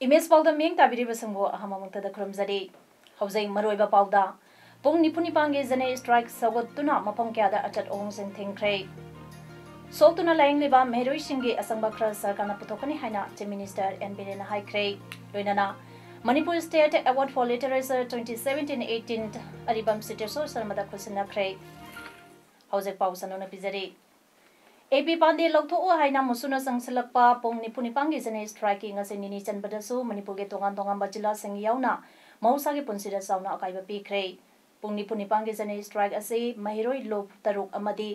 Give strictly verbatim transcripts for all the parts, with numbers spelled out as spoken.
Image ꯄꯥꯎꯗ ꯃꯤꯠꯌꯦꯡ ꯇꯥꯕꯤꯔꯤꯕꯁꯤꯡꯕꯨ ꯑꯍꯥꯟꯕ ꯃꯛꯇꯗ ꯈꯨꯔꯨꯝꯖꯔꯤ꯫ ꯍꯧꯖꯤꯛ ꯃꯔꯨꯑꯣꯏꯕ ꯄꯥꯎꯗ, ꯄꯨꯡ ꯅꯤꯐꯨ ꯅꯤꯄꯥꯟꯒꯤ ꯖꯦꯅꯦꯔꯦꯜ ꯁ꯭ꯇ꯭ꯔꯥꯏꯛ ꯁꯧꯒꯠꯇꯨꯅ ꯃꯐꯝ ꯀꯌꯥꯗ ꯑꯆꯠ ꯑꯍꯣꯡꯁꯤꯡ ꯊꯤꯡꯈ꯭ꯔꯦ꯫ ꯁꯣꯛꯇꯨꯅ ꯂꯥꯌꯦꯡꯂꯤꯕ ꯃꯍꯩꯔꯣꯏꯁꯤꯡꯒꯤ ꯑꯁꯪꯕ ꯈꯔ ꯁꯔꯀꯥꯔꯅ ꯄꯨꯊꯣꯛꯀꯅꯤ ꯍꯥꯏꯅ ꯆꯤꯐ ꯃꯤꯅꯤꯁꯇꯔ ꯑꯦꯟ ꯕꯤꯔꯦꯟꯅ ꯍꯥꯏꯈ꯭ꯔꯦ꯫ ꯂꯣꯏꯅꯅ Manipur state award for literature twenty seventeen eighteen Aribam Sitesor ꯁꯔꯃꯗ ꯈꯨꯠꯁꯤꯟꯅꯈ꯭ꯔꯦ꯫ ꯍꯧꯖꯤꯛ ꯄꯥꯎ ꯁꯟꯗꯣꯛꯅ ꯄꯤꯖꯔꯤ꯫ ꯑꯦ ꯄꯤ ꯄꯥꯟꯗꯦ ꯂꯧꯊꯣꯛꯎ ꯍꯥꯏꯅ ꯃꯨꯁꯨꯅ ꯆꯪꯁꯤꯜꯂꯛꯄ ꯄꯨꯡ ꯅꯤꯐꯨ ꯅꯤꯄꯥꯟꯒꯤ ꯖꯦꯅꯦꯔꯦꯜ ꯁ꯭ꯇ꯭ꯔꯥꯏꯛꯀꯤ ꯉꯁꯤ ꯅꯤꯅꯤ ꯆꯟꯕꯗꯁꯨ ꯃꯅꯤꯄꯨꯔꯒꯤ ꯇꯣꯉꯥꯟ ꯇꯣꯉꯥꯟꯕ ꯖꯤꯂꯥꯁꯤꯡ ꯌꯥꯎꯅ ꯃꯍꯧꯁꯥꯒꯤ ꯄꯨꯟꯁꯤꯗ ꯆꯥꯎꯅ ꯑꯀꯥꯏꯕ ꯄꯤꯈ꯭ꯔꯦ꯫ ꯄꯨꯡ ꯅꯤꯐꯨ ꯅꯤꯄꯥꯟꯒꯤ ꯖꯦꯅꯦꯔꯦꯜ ꯁ꯭ꯇ꯭ꯔꯥꯏꯛ ꯑꯁꯤ ꯃꯍꯩꯔꯣꯏ ꯂꯨꯞ ꯇꯔꯨꯛ ꯑꯃꯗꯤ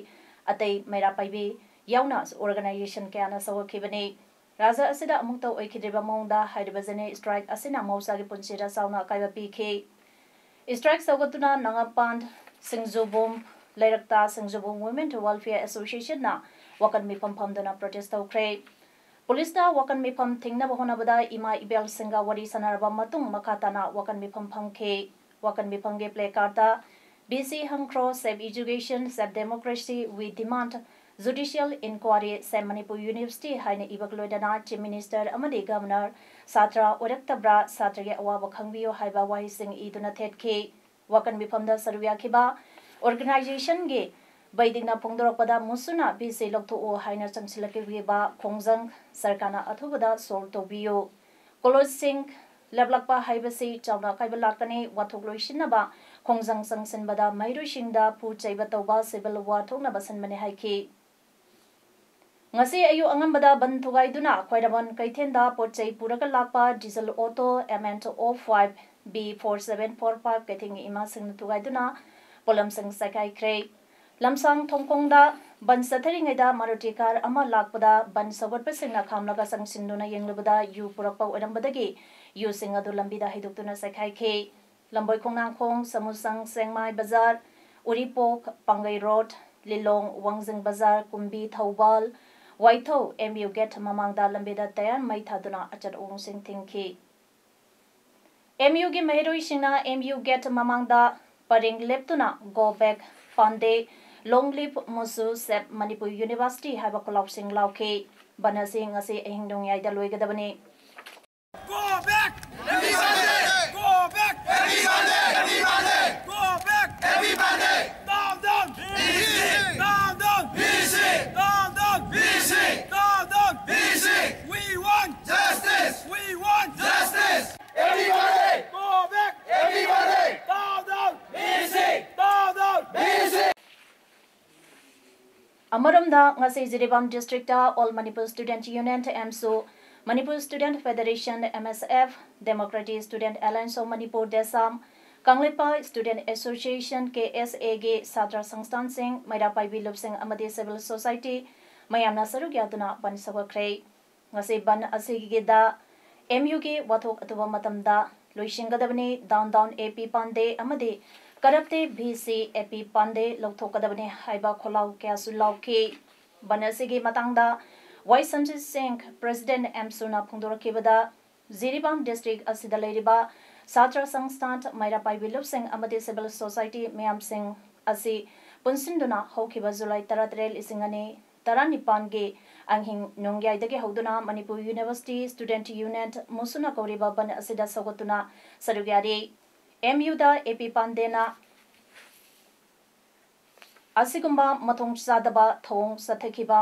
ꯑꯇꯩ ꯃꯩꯔꯥ ꯄꯥꯏꯕꯤ ꯌꯥꯎꯅ ꯑꯣꯔꯒꯅꯥꯏꯖꯦꯁꯟ ꯀꯌꯥꯅ ꯁꯧꯒꯠꯈꯤꯕꯅꯤ꯫ ꯔꯥꯖ꯭ꯌ ꯑꯁꯤꯗ ꯑꯃꯨꯛꯇ ꯑꯣꯏꯈꯤꯗ꯭ꯔꯤꯕ ꯃꯑꯣꯡꯗ ꯍꯥꯏꯔꯤꯕ ꯖꯦꯅꯦꯔꯦꯜ ꯁ꯭ꯇ꯭ꯔꯥꯏꯛ ꯑꯁꯤꯅ ꯃꯍꯧꯁꯥꯒꯤ ꯄꯨꯟꯁꯤꯗ ꯆꯥꯎꯅ ꯑꯀꯥꯏꯕ ꯄꯤꯈꯤ꯫ ꯁ꯭ꯇ꯭ꯔꯥꯏꯛ ꯁꯧꯒꯠꯇꯨꯅ ꯅꯥꯉꯥꯄꯥꯟ, ꯁꯤꯡꯖꯨꯕꯨꯝ, ꯂꯩꯔꯛꯇ ꯁꯤꯡꯖꯨꯕꯨꯝ ꯋꯨꯃꯦꯟ ꯋꯦꯜꯐꯤꯌꯔ ꯑꯦꯁꯣꯁꯤꯌꯦꯁꯟꯅ ꯋꯥꯀꯟ ꯃꯤꯐꯝ ꯐꯝꯗꯨꯅ ꯄ꯭ꯔꯣꯇꯦꯁ ꯇꯧꯈ꯭ꯔꯦ꯫ ꯄꯨꯂꯤꯁꯅ ꯋꯥꯀꯟ ꯃꯤꯐꯝ ꯊꯤꯡꯅꯕ ꯍꯣꯠꯅꯕꯗ ꯏꯃꯥ ꯏꯕꯦꯜꯁꯤꯡꯒ ꯋꯥꯔꯤ ꯁꯥꯟꯅꯔꯕ ꯃꯇꯨꯡ ꯃꯈꯥ ꯇꯥꯅ ꯋꯥꯀꯟ ꯃꯤꯐꯝ ꯐꯝꯈꯤ꯫ ꯋꯥꯀꯟ ꯃꯤꯐꯝꯒꯤ play ꯀꯥꯔꯗꯇ "B C ꯍꯪꯈ꯭ꯔꯣ, Save Education, Save Democracy, We Demand Judicial Inquiry, Save Manipur University" ꯍꯥꯏꯅ ꯏꯕꯒ ꯂꯣꯏꯅꯅ ꯆꯤꯐ ꯃꯤꯅꯤꯁꯇꯔ ꯑꯃꯗꯤ ꯒꯚꯔꯅꯔ "ꯁꯥꯇ꯭ꯔ ꯑꯣꯏꯔꯛꯇꯕ꯭ꯔꯥ? ꯁꯥꯇ꯭ꯔꯒꯤ ꯑꯋꯥꯕ ꯈꯪꯕꯤꯌꯨ" ꯍꯥꯏꯕ ꯋꯥꯍꯩꯁꯤꯡ ꯏꯗꯨꯅ ꯊꯦꯠꯈꯤ꯫ ꯋꯥꯀꯟ ꯃꯤꯐꯝꯗ ꯁꯔꯨꯛ ꯌꯥꯈꯤꯕ ꯑꯣꯔꯒꯅꯥꯏꯖꯦꯁꯟꯒꯤ ꯕꯩꯗꯤꯛꯅ ꯐꯣꯡꯗꯣꯔꯛꯄꯗ, ꯃꯨꯁꯨꯅ ꯕꯤ ꯁꯤ ꯂꯧꯊꯣꯛꯎ ꯍꯥꯏꯅ ꯆꯪꯁꯤꯜꯂꯛꯂꯤꯕ ꯈꯣꯡꯖꯪ ꯁꯔꯀꯥꯔꯅ ꯑꯊꯨꯕꯗ ꯁꯣꯜꯕ ꯇꯧꯕꯤꯌꯨ꯫ ꯀꯣꯂꯦꯖꯁꯤꯡ ꯂꯦꯞꯂꯛꯄ ꯍꯥꯏꯕꯁꯤ ꯆꯥꯎꯅ ꯑꯀꯥꯏꯕ ꯂꯥꯛꯀꯅꯤ꯫ ꯋꯥꯊꯣꯛ ꯂꯣꯏꯁꯤꯟꯅꯕ ꯈꯣꯡꯖꯪ ꯆꯪꯁꯤꯟꯕꯗ ꯃꯍꯩꯔꯣꯏꯁꯤꯡꯗ ꯐꯨ ꯆꯩꯕ ꯇꯧꯕ civil war ꯊꯣꯛꯅꯕ ꯁꯤꯟꯕꯅꯤ ꯍꯥꯏꯈꯤ꯫ ꯉꯁꯤ ꯑꯌꯨꯛ ꯑꯉꯟꯕꯗ ꯕꯟ ꯊꯨꯒꯥꯏꯗꯨꯅ ꯈ꯭ꯋꯥꯏꯔꯝꯕꯟ ꯀꯩꯊꯦꯜꯗ ꯄꯣꯠ ꯆꯩ ꯄꯨꯔꯒ ꯂꯥꯛꯄ diesel auto M N O five B four seven four five ꯀꯩꯊꯦꯜꯒꯤ ꯏꯃꯥꯁꯤꯡꯅ ꯊꯨꯒꯥꯏꯗꯨꯅ ꯄꯣꯠꯂꯝꯁꯤꯡ ꯆꯥꯏꯈꯥꯏꯈ꯭ꯔꯦ꯫ ꯂꯝꯁꯥꯡ ꯊꯣꯡꯈꯣꯡꯗ ꯕꯟ ꯆꯠꯊꯔꯤꯉꯩꯗ ꯃꯥꯔꯨꯇꯤ ꯀꯥꯔ ꯑꯃ ꯂꯥꯛꯄꯗ ꯕꯟ ꯁꯧꯒꯠꯄꯁꯤꯡꯅ ꯈꯥꯝꯂꯒ ꯆꯪꯁꯤꯟꯗꯨꯅ ꯌꯦꯡꯂꯨꯕꯗ ꯌꯨ ꯄꯨꯔꯛꯄ ꯑꯣꯏꯔꯝꯕꯗꯒꯤ ꯌꯨꯁꯤꯡ ꯑꯗꯨ ꯂꯝꯕꯤꯗ ꯍꯩꯗꯣꯛꯇꯨꯅ ꯆꯥꯏꯈꯥꯏꯈꯤ꯫ ꯂꯝꯕꯣꯏ ꯈꯣꯡꯅꯥꯡꯈꯣꯡ, ꯁꯃꯨꯁꯪ, ꯁꯦꯡꯃꯥꯏ ꯕꯖꯥꯔ, ꯎꯔꯤꯄꯣꯛ, ꯄꯥꯡꯒꯩ ꯔꯣꯗ, ꯂꯤꯂꯣꯡ, ꯋꯥꯡꯖꯤꯡ ꯕꯖꯥꯔ, ꯀꯨꯝꯕꯤ, ꯊꯧꯕꯥꯜ, ꯋꯥꯏꯊꯧ, ꯑꯦꯝ ꯌꯨ ꯒꯦꯠ ꯃꯃꯥꯡꯗ ꯂꯝꯕꯤꯗ ꯇꯌꯥꯔ ꯃꯩ ꯊꯥꯗꯨꯅ ꯑꯆꯠ ꯑꯋꯣꯡꯁꯤꯡ ꯊꯤꯡꯈꯤ꯫ ꯑꯦꯝ ꯌꯨꯒꯤ ꯃꯍꯩꯔꯣꯏꯁꯤꯡꯅ ꯑꯦꯝ ꯌꯨ ꯒꯦꯠ ꯃꯃꯥꯡꯗ ꯄꯔꯦꯡ ꯂꯦꯞꯇꯨꯅ "Go back ꯄꯥꯟꯗꯦ, long live ꯃꯨꯁꯨ, save Manipur University" ꯍꯥꯏꯕ ꯈꯣꯜꯂꯥꯎꯁꯤꯡ ꯂꯥꯎꯈꯤ꯫ ꯕꯟ ꯑꯁꯤ ꯉꯁꯤ ꯑꯍꯤꯡ ꯅꯣꯡꯌꯥꯏꯗ ꯂꯣꯏꯒꯗꯕꯅꯤ꯫ Go back! Everybody! Go back! Everybody! Everybody! Go back! Everybody! Down, down! B C! Down, down! B C! Down, down! B C! Down, down! B C! We want justice! We want justice! Everybody! Go back! Everybody! Down, down! B C! Down, down! B C! ꯑꯃꯔꯣꯝꯗ, ꯉꯁꯤ Jiribam district All Manipur Student Union, ꯑꯦꯝꯁꯨ, Manipur Student Federation, M S F, Democratic Student Alliance of Manipur, DESAM, Kangleipak Student Association, K S ꯑꯦꯒꯤ ꯁꯥꯇ꯭ꯔ ꯁꯪꯁꯊꯥꯟꯁꯤꯡ, ꯃꯩꯔꯥ ꯄꯥꯏꯕꯤ ꯂꯨꯞꯁꯤꯡ ꯑꯃꯗꯤ civil society ꯃꯌꯥꯝꯅ ꯁꯔꯨꯛ ꯌꯥꯗꯨꯅ ꯕꯟ ꯁꯧꯒꯠꯈ꯭ꯔꯦ꯫ ꯉꯁꯤ ꯕꯟ ꯑꯁꯤꯒꯤꯗ M ꯌꯨꯒꯤ ꯋꯥꯊꯣꯛ ꯑꯊꯨꯕ ꯃꯇꯝꯗ ꯂꯣꯏꯁꯤꯟꯒꯗꯕꯅꯤ, "Down, down, A P ꯄꯥꯟꯗꯦ" ꯑꯃꯗꯤ "Corrupted V C A P ꯄꯥꯟꯗꯦ ꯂꯧꯊꯣꯛꯀꯗꯕꯅꯤ" ꯍꯥꯏꯕ ꯈꯣꯜꯂꯥꯎ ꯀꯌꯥꯁꯨ ꯂꯥꯎꯈꯤ꯫ ꯕꯟ ꯑꯁꯤꯒꯤ ꯃꯇꯥꯡꯗ ꯋꯥꯏ ꯁꯝꯖꯤꯠ ꯁꯤꯡ, President, ꯑꯦꯝꯁꯨꯅ ꯐꯣꯡꯗꯣꯔꯛꯈꯤꯕꯗ, ꯖꯤꯔꯤꯕꯥꯝ ꯗꯤꯁꯇ꯭ꯔꯤꯛ ꯑꯁꯤꯗ ꯂꯩꯔꯤꯕ ꯁꯥꯇ꯭ꯔ ꯁꯪꯁꯊꯥꯟ, ꯃꯩꯔꯥ ꯄꯥꯏꯕꯤ ꯂꯨꯞꯁꯤꯡ ꯑꯃꯗꯤ civil society ꯃꯌꯥꯝꯁꯤꯡ ꯑꯁꯤ ꯄꯨꯟꯁꯤꯟꯗꯨꯅ ꯍꯧꯈꯤꯕ ꯖꯨꯂꯥꯏ ꯇꯔꯥꯇꯔꯦꯠ, ꯂꯤꯁꯤꯡ ꯑꯅꯤ ꯇꯔꯥꯅꯤꯄꯥꯟꯒꯤ ꯑꯍꯤꯡ ꯅꯣꯡꯌꯥꯏꯗꯒꯤ ꯍꯧꯗꯨꯅ ꯃꯅꯤꯄꯨꯔ University Student Union, ꯃꯨꯁꯨꯅ ꯀꯧꯔꯤꯕ ꯕꯟ ꯑꯁꯤꯗ ꯁꯧꯒꯠꯇꯨꯅ ꯁꯔꯨꯛ ꯌꯥꯔꯤ꯫ ꯑꯦꯝ ꯌꯨꯗ ꯑꯦ ꯄꯤ ꯄꯥꯟꯗꯦꯅ ꯑꯁꯤꯒꯨꯝꯕ ꯃꯊꯣꯡ ꯆꯥꯗꯕ ꯊꯧꯑꯣꯡ ꯆꯠꯊꯈꯤꯕ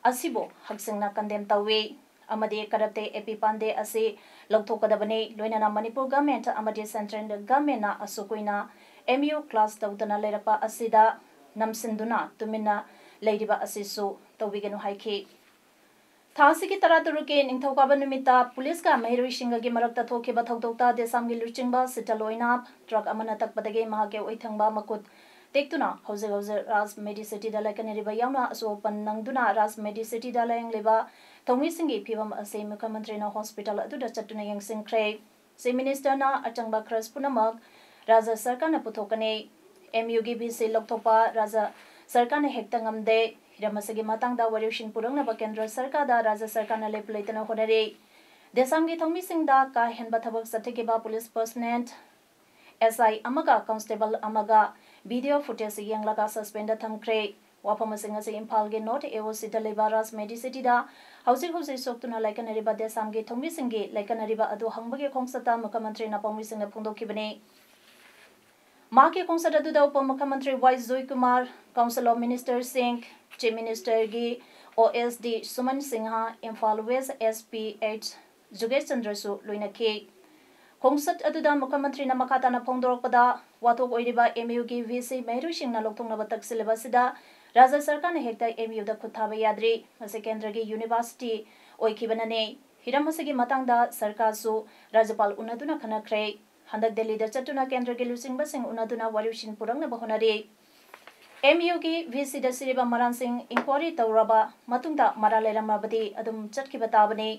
ꯑꯁꯤꯕꯨ ꯍꯛꯆꯤꯟꯅ condemn ꯇꯧꯏ ꯑꯃꯗꯤ "Corrupted A P ꯄꯥꯟꯗꯦ ꯑꯁꯤ ꯂꯧꯊꯣꯛꯀꯗꯕꯅꯤ", ꯂꯣꯏꯅꯅ ꯃꯅꯤꯄꯨꯔ government ꯑꯃꯗꯤ central governmentꯅ ꯑꯁꯨꯛ ꯀꯨꯏꯅ ꯑꯦꯝ ꯌꯨ close ꯇꯧꯗꯅ ꯂꯩꯔꯛꯄ ꯑꯁꯤꯗ ꯅꯝꯁꯤꯟꯗꯨꯅ ꯇꯨꯃꯤꯟꯅ ꯂꯩꯔꯤꯕ ꯑꯁꯤꯁꯨ ꯇꯧꯕꯤꯒꯅꯨ ꯍꯥꯏꯈꯤ꯫ ꯊꯥ ꯑꯁꯤꯒꯤ ꯇꯔꯥꯇꯔꯨꯛꯀꯤ ꯅꯤꯡꯊꯧꯀꯥꯕ ꯅꯨꯃꯤꯠꯇ ꯄꯨꯂꯤꯁꯀ ꯃꯍꯩꯔꯣꯏꯁꯤꯡꯒꯒꯤ ꯃꯔꯛꯇ ꯊꯣꯛꯈꯤꯕ ꯊꯧꯗꯣꯛꯇ ꯗꯦꯁꯥꯝꯒꯤ ꯂꯨꯆꯤꯡꯕ ꯁꯤꯇꯜ ꯑꯣꯏꯅꯥꯞ ꯇ꯭ꯔꯛ ꯑꯃꯅ ꯇꯛꯄꯗꯒꯤ ꯃꯍꯥꯛꯀꯤ ꯑꯣꯏꯊꯪꯕ ꯃꯈꯨꯠ ꯇꯦꯛꯇꯨꯅ ꯍꯧꯖꯤꯛ ꯍꯧꯖꯤꯛ ꯔꯥꯖ ꯃꯦꯗꯤꯁꯤꯇꯤꯗ ꯂꯥꯏꯀꯠꯅꯔꯤꯕ ꯌꯥꯎꯅ ꯑꯁꯣꯛ ꯑꯄꯟ ꯅꯪꯗꯨꯅ ꯔꯥꯖ ꯃꯦꯗꯤꯁꯤꯇꯤꯗ ꯂꯥꯌꯦꯡꯂꯤꯕ ꯊꯧꯃꯤꯁꯤꯡꯒꯤ ꯐꯤꯕꯝ ꯑꯁꯤ ꯃꯨꯈ꯭ꯌ ꯃꯟꯇ꯭ꯔꯤꯅ ꯍꯣꯁꯄꯤꯇꯥꯜ ꯑꯗꯨꯗ ꯆꯠꯇꯨꯅ ꯌꯦꯡꯁꯤꯟꯈ꯭ꯔꯦ꯫ ꯆꯤꯐ ꯃꯤꯅꯤꯁꯇꯔꯅ ꯑꯆꯪꯕ ꯈꯔꯁ ꯄꯨꯝꯅꯃꯛ ꯔꯥꯖ꯭ꯌ ꯁꯔꯀꯥꯔꯅ ꯄꯨꯊꯣꯛꯀꯅꯤ꯫ ꯑꯦꯝ ꯌꯨꯒꯤ ꯚꯤ ꯁꯤ ꯂꯧꯊꯣꯛꯄ ꯔꯥꯖ꯭ꯌ ꯁꯔꯀꯥꯔꯅ ꯍꯦꯛꯇ ꯉꯝꯗꯦ꯫ ꯍꯤꯔꯝ ꯑꯁꯤꯒꯤ ꯃꯇꯥꯡꯗ ꯋꯥꯔꯣꯏꯁꯤꯟ ꯄꯨꯔꯛꯅꯕ ꯀꯦꯟꯗ꯭ꯔ ꯁꯔꯀꯥꯔꯗ ꯔꯥꯖ꯭ꯌ ꯁꯔꯀꯥꯔꯅ ꯂꯦꯞꯄ ꯂꯩꯇꯅ ꯍꯣꯠꯅꯔꯤ꯫ ꯗꯦꯁꯥꯝꯒꯤ ꯊꯧꯃꯤꯁꯤꯡꯗ ꯀꯥ ꯍꯦꯟꯕ ꯊꯕꯛ ꯆꯠꯊꯈꯤꯕ ꯄꯨꯂꯤꯁ ꯄꯔꯁꯅꯦꯜ, ꯑꯦꯁ ꯑꯥꯏ ꯑꯃꯒ ꯀꯣꯟꯁꯇꯦꯕꯜ ꯑꯃꯒ ꯚꯤꯗꯤꯑꯣ ꯐꯨꯇꯦꯖ ꯌꯦꯡꯂꯒ ꯁꯁꯄꯦꯟꯗ ꯊꯝꯈ꯭ꯔꯦ꯫ ꯋꯥꯐꯝꯁꯤꯡ ꯑꯁꯤ ꯏꯝꯐꯥꯜꯒꯤ ꯅꯣꯔꯠ ꯑꯦ ꯑꯣ ꯁꯤꯗ ꯂꯩꯕ ꯔꯥꯖ ꯃꯦꯗꯤꯁꯤꯇꯤꯗ ꯍꯧꯖꯤꯛ ꯍꯧꯖꯤꯛ ꯁꯣꯛꯇꯨꯅ ꯂꯥꯏꯀꯠꯅꯔꯤꯕ ꯗꯦꯁꯥꯝꯒꯤ ꯊꯧꯃꯤꯁꯤꯡꯒꯤ ꯂꯥꯏꯀꯠꯅꯔꯤꯕ ꯑꯗꯨ ꯍꯪꯕꯒꯤ ꯈꯣꯡꯆꯠꯇ ꯃꯨꯈ꯭ꯌ ꯃꯟꯇ꯭ꯔꯤꯅ ꯄꯥꯎꯃꯤꯁꯤꯡꯗ ꯐꯣꯡꯗꯣꯛꯈꯤꯕꯅꯤ꯫ ꯃꯍꯥꯛꯀꯤ ꯈꯣꯡꯆꯠ ꯑꯗꯨꯗ ꯎꯄ ꯃꯨꯈ꯭ꯌ ꯃꯟꯇ꯭ꯔꯤ ꯋꯥꯏ ꯖꯣꯏꯀꯨꯃꯥꯔ, ꯀꯥꯎꯟꯁꯤꯜ ꯑꯣꯐ ꯃꯤꯅꯤꯁꯇꯔꯁꯤꯡ, ꯆꯤꯐ ꯃꯤꯅꯤꯁꯇꯔꯒꯤ O S D Suman Singh, Imphal west S P H ꯖꯨꯒꯦꯁ ꯆꯟꯗ꯭ꯔꯁꯨ ꯂꯣꯏꯅꯈꯤ꯫ ꯈꯣꯡꯆꯠ ꯑꯗꯨꯗ ꯃꯨꯈ꯭ꯌ ꯃꯟꯇ꯭ꯔꯤꯅ ꯃꯈꯥ ꯇꯥꯅ ꯐꯣꯡꯗꯣꯔꯛꯄꯗ, ꯋꯥꯊꯣꯛ ꯑꯣꯏꯔꯤꯕ ꯑꯦꯝ ꯌꯨꯒꯤ ꯚꯤ ꯁꯤ ꯃꯍꯩꯔꯣꯏꯁꯤꯡꯅ ꯂꯧꯊꯣꯛꯅꯕ ꯇꯛꯁꯤꯜꯂꯤꯕ ꯑꯁꯤꯗ ꯔꯥꯖ꯭ꯌ ꯁꯔꯀꯥꯔꯅ ꯍꯦꯛꯇ ꯑꯦꯝ ꯌꯨꯗ ꯈꯨꯠ ꯊꯥꯕ ꯌꯥꯗ꯭ꯔꯤ꯫ ꯃꯁꯤ ꯀꯦꯟꯗ꯭ꯔꯒꯤ ꯌꯨꯅꯤꯚꯔꯁꯤꯇꯤ ꯑꯣꯏꯈꯤꯕꯅꯅꯤ꯫ ꯍꯤꯔꯝ ꯑꯁꯤꯒꯤ ꯃꯇꯥꯡꯗ ꯁꯔꯀꯥꯔꯁꯨ ꯔꯥꯖ꯭ꯌꯄꯥꯜ ꯎꯅꯗꯨꯅ ꯈꯟꯅꯈ꯭ꯔꯦ꯫ ꯍꯟꯗꯛ ꯗꯦꯜꯂꯤꯗ ꯆꯠꯇꯨꯅ ꯀꯦꯟꯗ꯭ꯔꯒꯤ ꯂꯨꯆꯤꯡꯕꯁꯤꯡ ꯎꯅꯗꯨꯅ ꯋꯥꯔꯣꯏꯁꯤꯟ ꯄꯨꯔꯛꯅꯕ ꯍꯣꯠꯅꯔꯤ꯫ ꯑꯦꯝ ꯌꯨꯒꯤ ꯚꯤ ꯁꯤꯗ ꯁꯤꯔꯤꯕ ꯃꯔꯥꯜꯁꯤꯡ ꯏꯟꯀ꯭ꯋꯥꯔꯤ ꯇꯧꯔꯕ ꯃꯇꯨꯡꯗ ꯃꯔꯥꯜ ꯂꯩꯔꯝꯃꯕꯗꯤ ꯑꯗꯨꯝ ꯆꯠꯈꯤꯕ ꯇꯥꯕꯅꯤ꯫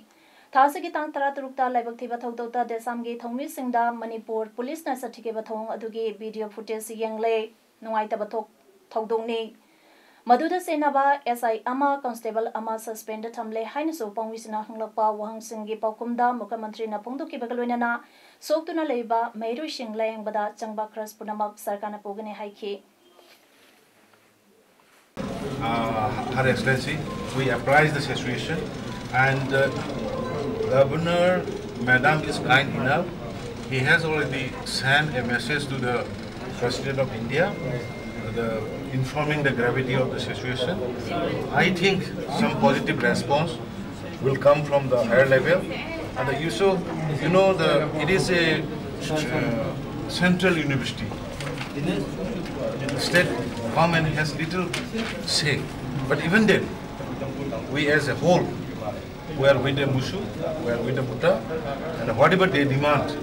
ꯊꯥ ꯑꯁꯤꯒꯤ ꯇꯥꯡ ꯇꯔꯥꯇꯔꯨꯛꯇ ꯂꯥꯏꯕꯛ ꯊꯤꯕ ꯊꯧꯗꯣꯛꯇ ꯗꯦꯁꯥꯝꯒꯤ ꯊꯧꯃꯤꯁꯤꯡꯗ ꯃꯅꯤꯄꯨꯔ ꯄꯨꯂꯤꯁꯅ ꯆꯠꯊꯈꯤꯕ ꯊꯧꯑꯣꯡ ꯑꯗꯨꯒꯤ ꯚꯤꯗꯤꯑꯣ ꯐꯨꯇꯦꯖ ꯌꯦꯡꯂꯦ꯫ ꯅꯨꯡꯉꯥꯏꯇꯕ ꯊꯣꯛ-, ꯊꯧꯗꯣꯛꯅꯤ꯫ ꯃꯗꯨꯗ ꯆꯦꯟꯅꯕ ꯑꯦꯁ ꯑꯥꯏ ꯑꯃ, ꯀꯣꯟꯁꯇꯦꯕꯜ ꯑꯃ ꯁꯁꯄꯦꯟꯗ ꯊꯝꯂꯦ ꯍꯥꯏꯅꯁꯨ ꯄꯥꯎꯃꯤꯁꯤꯡꯅ ꯍꯪꯂꯛꯄ ꯋꯥꯍꯪꯁꯤꯡꯒꯤ ꯄꯥꯎꯈꯨꯝꯗ ꯃꯨꯈ꯭ꯌ ꯃꯟꯇ꯭ꯔꯤꯅ ꯐꯣꯡꯗꯣꯛꯈꯤꯕꯒ ꯂꯣꯏꯅꯅ ꯁꯣꯛꯇꯨꯅ ꯂꯩꯕ ꯃꯍꯩꯔꯣꯏꯁꯤꯡ ꯂꯥꯌꯦꯡꯕꯗ ꯆꯪꯕ ꯈꯔꯁ ꯄꯨꯝꯅꯃꯛ ꯁꯔꯀꯥꯔꯅ ꯄꯨꯒꯅꯤ ꯍꯥꯏꯈꯤ꯫ Uh, Her Excellency, we apprise the situation, and uh, Governor Madam is kind enough. He has already sent a message to the President of India, the, informing the gravity of the situation. I think some positive response will come from the higher level. And the issue, you know, the, it is a uh, central university. State government has little say. But even then, we as a whole, we are with the Musu, we are with the Buddha, and whatever they demand,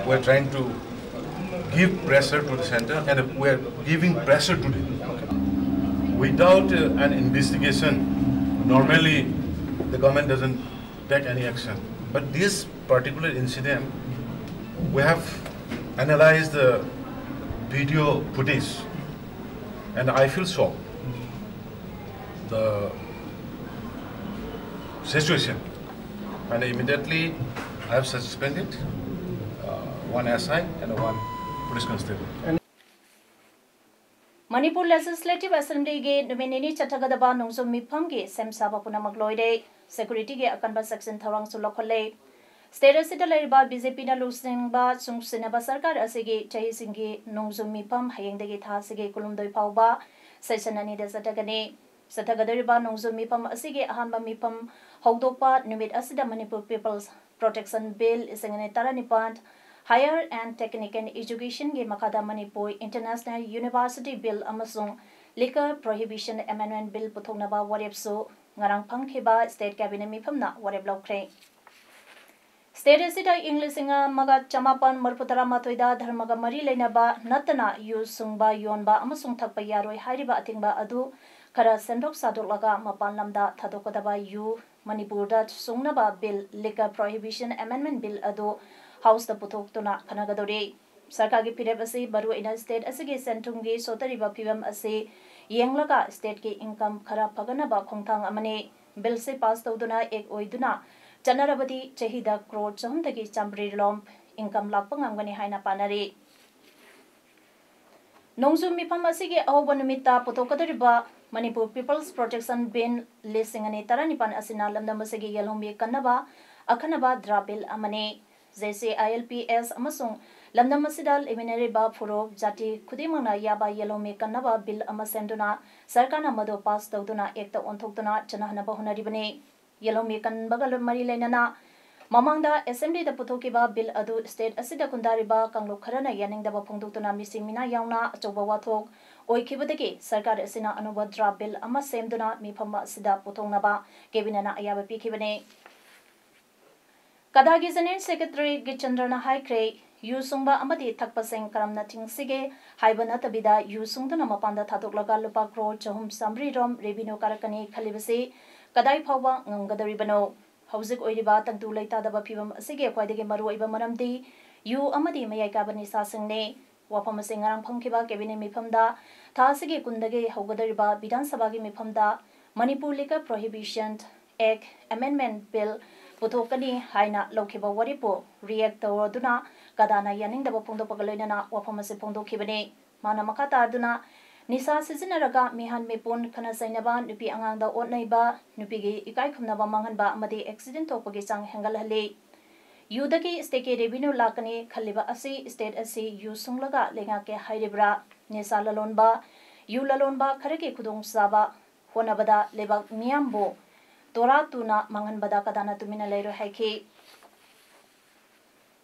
we are trying to give pressure to the center, and we are giving pressure to them. Without uh, an investigation, normally the government doesn't take any action. But this particular incident, we have analyzed the video footage, and I feel shocked. The situation, and immediately I have suspended uh, one S I and one police constable. Manipur legislative ꯑꯦꯁꯦꯝꯕ꯭ꯂꯤꯒꯤ ꯅꯨꯃꯤꯠ ꯅꯤꯅꯤ ꯆꯠꯊꯒꯗꯕ ꯅꯣꯡꯖꯨꯝ ꯃꯤꯐꯝꯒꯤ ꯁꯦꯝ ꯁꯥꯕ ꯄꯨꯝꯅꯃꯛ ꯂꯣꯏꯔꯦ꯫ ꯁꯦꯀ꯭ꯌꯨꯔꯤꯇꯤꯒꯤ ꯑꯀꯟꯕ ꯆꯦꯛꯁꯤꯟ ꯊꯧꯔꯥꯡꯁꯨ ꯂꯧꯈꯠꯂꯦ꯫ ꯁ꯭ꯇꯦꯠ ꯑꯁꯤꯗ ꯂꯩꯔꯤꯕ ꯕꯤ ꯖꯦ ꯄꯤꯅ ꯂꯨꯆꯤꯡꯕ ꯆꯨꯡꯁꯤꯟꯅꯕ ꯁꯔꯀꯥꯔ ꯑꯁꯤꯒꯤ ꯆꯍꯤꯁꯤꯡꯒꯤ ꯅꯣꯡꯖꯨꯝ ꯃꯤꯐꯝ ꯍꯌꯦꯡꯗꯒꯤ ꯊꯥ ꯑꯁꯤꯒꯤ ꯀꯨꯟꯍꯨꯝꯗꯣꯏ ꯐꯥꯎꯕ ꯁꯦꯁꯟ ꯑꯅꯤꯗ ꯆꯠꯊꯒꯅꯤ꯫ ꯆꯠꯊꯒꯗꯧꯔꯤꯕ ꯅꯣꯡꯖꯨꯝ ꯃꯤꯐꯝ ꯑꯁꯤꯒꯤ ꯑꯍꯥꯟꯕ ꯃꯤꯐꯝ ꯍꯧꯗꯣꯛꯄ ꯅꯨꯃꯤꯠ ꯑꯁꯤꯗ ꯃꯅꯤꯄꯨꯔ ꯄꯤꯄꯜꯁ ꯄ꯭ꯔꯣꯇꯦꯛꯁꯟ ꯕꯤꯜ ꯂꯤꯁꯤꯡ ꯑꯅꯤ ꯇꯔꯥꯅꯤꯄꯥꯟ, ꯍꯥꯌꯔ ꯑꯦꯟ ꯇꯦꯛꯅꯤꯀꯦꯜ ꯏꯖꯨꯀꯦꯁꯟꯒꯤ ꯃꯈꯥꯗ ꯃꯅꯤꯄꯨꯔ ꯏꯟꯇꯔꯅꯦꯁꯅꯦꯜ ꯌꯨꯅꯤꯚꯔꯁꯤꯇꯤ ꯕꯤꯜ ꯑꯃꯁꯨꯡ ꯂꯤꯀꯔ ꯄ꯭ꯔꯣꯍꯤꯕꯤꯁꯟ ꯑꯦꯃꯦꯟꯗꯃꯦꯟ ꯕꯤꯜ ꯄꯨꯊꯣꯛꯅꯕ ꯋꯥꯔꯦꯞꯁꯨ ꯉꯔꯥꯡ ꯐꯪꯈꯤꯕ ꯁ꯭ꯇꯦꯠ ꯀꯦꯕꯤꯅꯦꯠ ꯃꯤꯐꯝꯅ ꯋꯥꯔꯦꯞ ꯂꯧꯈ꯭ꯔꯦ꯫ ꯁ꯭ꯇꯦꯠ ꯑꯁꯤꯗ ꯏꯪ ꯂꯤꯁꯤꯡ ꯑꯃꯒ ꯆꯃꯥꯄꯟ ꯃꯔꯤꯐꯨ ꯇꯔꯥꯃꯥꯊꯣꯏꯗ ꯙꯔꯃꯒ ꯃꯔꯤ ꯂꯩꯅꯕ ꯅꯠꯇꯅ ꯌꯨ ꯁꯨꯡꯕ, ꯌꯣꯟꯕ ꯑꯃꯁꯨꯡ ꯊꯛꯄ ꯌꯥꯔꯣꯏ ꯍꯥꯏꯔꯤꯕ ꯑꯊꯤꯡꯕ ꯑꯗꯨ ꯈꯔ ꯁꯦꯝꯗꯣꯛ ꯁꯥꯗꯣꯛꯂꯒ ꯃꯄꯥꯟ ꯂꯝꯗ ꯊꯥꯗꯣꯛꯀꯗꯕ ꯌꯨ ꯃꯅꯤꯄꯨꯔꯗ ꯁꯨꯡꯅꯕ ꯕꯤꯜ, ꯂꯤꯀꯔ ꯄ꯭ꯔꯣꯍꯤꯕꯤꯁꯟ ꯑꯦꯃꯦꯟꯗꯃꯦꯟ ꯕꯤꯜ ꯑꯗꯨ ꯍꯥꯎꯁꯇ ꯄꯨꯊꯣꯛꯇꯨꯅ ꯈꯟꯅꯒꯗꯧꯔꯤ꯫ ꯁꯔꯀꯥꯔꯒꯤ ꯐꯤꯔꯦꯞ ꯑꯁꯤ ꯃꯔꯨꯑꯣꯏꯅ ꯁ꯭ꯇꯦꯠ ꯑꯁꯤꯒꯤ ꯁꯦꯟ ꯊꯨꯝꯒꯤ ꯁꯣꯠꯊꯔꯤꯕ ꯐꯤꯕꯝ ꯑꯁꯤ ꯌꯦꯡꯂꯒ ꯁ꯭ꯇꯦꯠꯀꯤ ꯏꯟꯀꯝ ꯈꯔ ꯐꯒꯠꯅꯕ ꯈꯣꯡꯊꯥꯡ ꯑꯃꯅꯤ꯫ ꯕꯤꯜꯁꯤ ꯄꯥꯁ ꯇꯧꯗꯨꯅ ꯑꯦꯛ ꯑꯣꯏꯗꯨꯅ ꯆꯠꯅꯔꯕꯗꯤ ꯆꯍꯤꯗ ꯀ꯭ꯔꯣꯔ ꯆꯍꯨꯝꯗꯒꯤ ꯆꯥꯃꯔꯤꯔꯣꯝ ꯏꯟꯀꯝ ꯂꯥꯛꯄ ꯉꯝꯒꯅꯤ ꯍꯥꯏꯅ ꯄꯥꯅꯔꯤ꯫ ꯅꯣꯡꯖꯨ ꯃꯤꯐꯝ ꯑꯁꯤꯒꯤ ꯑꯍꯧꯕ ꯅꯨꯃꯤꯠꯇ ꯄꯨꯊꯣꯛꯀꯗꯧꯔꯤꯕ ꯃꯅꯤꯄꯨꯔ ꯄꯤꯄꯜꯁ ꯄ꯭ꯔꯣꯇꯦꯛꯁꯟ ꯕꯤꯜ ꯂꯤꯁꯤꯡ ꯑꯅꯤ ꯇꯔꯥꯅꯤꯄꯥꯟ ꯑꯁꯤꯅ ꯂꯝꯗꯝ ꯑꯁꯤꯒꯤ ꯌꯦꯜꯍꯧꯃꯤ ꯀꯟꯅꯕ ꯑꯈꯟꯅꯕ ꯗ꯭ꯔꯥ ꯕꯤꯜ ꯑꯃꯅꯤ꯫ J C I L P S ꯑꯃꯁꯨꯡ ꯂꯝꯗꯝ ꯑꯁꯤꯗ ꯂꯩꯃꯤꯟꯅꯔꯤꯕ ꯐꯨꯔꯨꯞ, ꯖꯥꯇꯤ ꯈꯨꯗꯤꯡꯃꯛꯅ ꯌꯥꯕ ꯌꯦꯜꯍꯧꯃꯤ ꯀꯟꯅꯕ ꯕꯤꯜ ꯑꯃ ꯁꯦꯝꯗꯨꯅ ꯁꯔꯀꯥꯔꯅ ꯃꯗꯨ ꯄꯥꯁ ꯇꯧꯗꯨꯅ ꯑꯦꯛꯇ ꯑꯣꯟꯊꯣꯛꯇꯨꯅ ꯆꯠꯅꯍꯟꯅꯕ ꯍꯣꯠꯅꯔꯤꯕꯅꯤ꯫ ꯌꯦꯜꯍꯧꯃꯤ ꯀꯟꯕꯒ ꯃꯔꯤ ꯂꯩꯅꯅ ꯃꯃꯥꯡꯗ ꯑꯦꯁꯦꯝꯕ꯭ꯂꯤꯗ ꯄꯨꯊꯣꯛꯈꯤꯕ ꯕꯤꯜ ꯑꯗꯨ ꯁ꯭ꯇꯦꯠ ꯑꯁꯤꯗ ꯈꯨꯟꯗꯥꯔꯤꯕ ꯀꯥꯡꯂꯨꯞ ꯈꯔꯅ ꯌꯥꯅꯤꯡꯗꯕ ꯐꯣꯡꯗꯣꯛꯇꯨꯅ ꯃꯤꯁꯤ ꯃꯤꯅꯥ ꯌꯥꯎꯅ ꯑꯆꯧꯕ ꯋꯥꯊꯣꯛ ꯑꯣꯏꯈꯤꯕꯗꯒꯤ ꯁꯔꯀꯥꯔ ꯑꯁꯤꯅ ꯑꯅꯧꯕ ꯗ꯭ꯔꯥꯐ ꯕꯤꯜ ꯑꯃ ꯁꯦꯝꯗꯨꯅ ꯃꯤꯐꯝ ꯑꯁꯤꯗ ꯄꯨꯊꯣꯛꯅꯕ ꯀꯦꯕꯤꯅꯦꯠꯅ ꯑꯌꯥꯕ ꯄꯤꯈꯤꯕꯅꯤ꯫ ꯀꯗꯥꯒꯤ General Secretary ꯒꯤꯆꯟꯗ꯭ꯔꯅ ꯍꯥꯏꯈ꯭ꯔꯦ, ꯌꯨ ꯁꯨꯡꯕ ꯑꯃꯗꯤ ꯊꯛꯄꯁꯤꯡ ꯀꯔꯝꯅ ꯊꯤꯡꯁꯤꯒꯦ ꯍꯥꯏꯕ ꯅꯠꯇꯕꯤꯗ, ꯌꯨ ꯁꯨꯡꯗꯨꯅ ꯃꯄꯥꯟꯗ ꯊꯥꯗꯣꯛꯂꯒ ꯂꯨꯄꯥ ꯀ꯭ꯔꯣꯔ ꯆꯍꯨꯝ ꯆꯥꯃꯔꯤ ꯔꯣꯝ revenue ꯀꯥꯔꯛꯀꯅꯤ ꯈꯜꯂꯤꯕꯁꯤ ꯀꯗꯥꯏ ꯐꯥꯎꯕ ꯉꯝꯒꯗꯧꯔꯤꯕꯅꯣ? ꯍꯧꯖꯤꯛ ꯑꯣꯏꯔꯤꯕ ꯇꯪꯗꯨ ꯂꯩꯇꯥꯗꯕ ꯐꯤꯕꯝ ꯑꯁꯤꯒꯤ ꯈ꯭ꯋꯥꯏꯗꯒꯤ ꯃꯔꯨꯑꯣꯏꯕ ꯃꯔꯝꯗꯤ ꯌꯨ ꯑꯃꯗꯤ ꯃꯌꯥꯏ ꯀꯥꯕ ꯅꯤꯁꯥꯁꯤꯡꯅꯤ꯫ ꯋꯥꯐꯝ ꯑꯁꯤ ꯉꯔꯥꯡ ꯐꯝꯈꯤꯕ cabinet ꯃꯤꯐꯝꯗ ꯊꯥ ꯑꯁꯤꯒꯤ ꯀꯨꯟꯗꯒꯤ ꯍꯧꯒꯗꯧꯔꯤꯕ ꯕꯤꯙꯥꯟ ꯁꯚꯥꯒꯤ ꯃꯤꯐꯝꯗ Manipur Liquor Prohibition Act Amendment Bill ꯄꯨꯊꯣꯛꯀꯅꯤ ꯍꯥꯏꯅ ꯂꯧꯈꯤꯕ ꯋꯥꯔꯦꯞꯄꯨ react ꯇꯧꯔꯗꯨꯅ ꯀꯗꯥꯅ ꯌꯥꯅꯤꯡꯗꯕ ꯐꯣꯡꯗꯣꯛꯄꯒ ꯂꯣꯏꯅꯅ ꯋꯥꯐꯝ ꯑꯁꯤ ꯐꯣꯡꯗꯣꯛꯈꯤꯕꯅꯤ꯫ ꯃꯥꯅ ꯃꯈꯥ ꯇꯥꯗꯨꯅ, ꯅꯤꯁꯥ ꯁꯤꯖꯤꯟꯅꯔꯒ ꯃꯤꯍꯥꯟ ꯃꯤꯄꯨꯟ, ꯈꯠꯅ ꯆꯩꯅꯕ, ꯅꯨꯄꯤ ꯑꯉꯥꯡꯗ ꯑꯣꯠ ꯅꯩꯕ, ꯅꯨꯄꯤꯒꯤ ꯏꯀꯥꯏ ꯈꯨꯝꯅꯕ ꯃꯥꯡꯍꯟꯕ ꯑꯃꯗꯤ accident ꯊꯣꯛꯄꯒꯤ ꯆꯥꯡ ꯍꯦꯟꯒꯠꯍꯜꯂꯤ꯫ ꯌꯨꯗꯒꯤ state ꯀꯤ revenue ꯂꯥꯛꯀꯅꯤ ꯈꯜꯂꯤꯕ ꯑꯁꯤ state ꯑꯁꯤ ꯌꯨ ꯁꯨꯡꯂꯒ ꯂꯩꯉꯥꯛꯀꯦ ꯍꯥꯏꯔꯤꯕ꯭ꯔꯥ? ꯅꯤꯁꯥ ꯂꯂꯣꯟꯕ, ꯌꯨ ꯂꯂꯣꯟꯕ ꯈꯔꯒꯤ ꯈꯨꯗꯣꯡꯆꯥꯕ ꯍꯣꯠꯅꯕꯗ ꯂꯩꯕꯥꯛ ꯃꯤꯌꯥꯝꯕꯨ ꯇꯣꯔꯥ ꯇꯨꯅ ꯃꯥꯡꯍꯟꯕꯗ ꯀꯗꯥꯅ ꯇꯨꯃꯤꯟꯅ ꯂꯩꯔꯣꯏ ꯍꯥꯏꯈꯤ꯫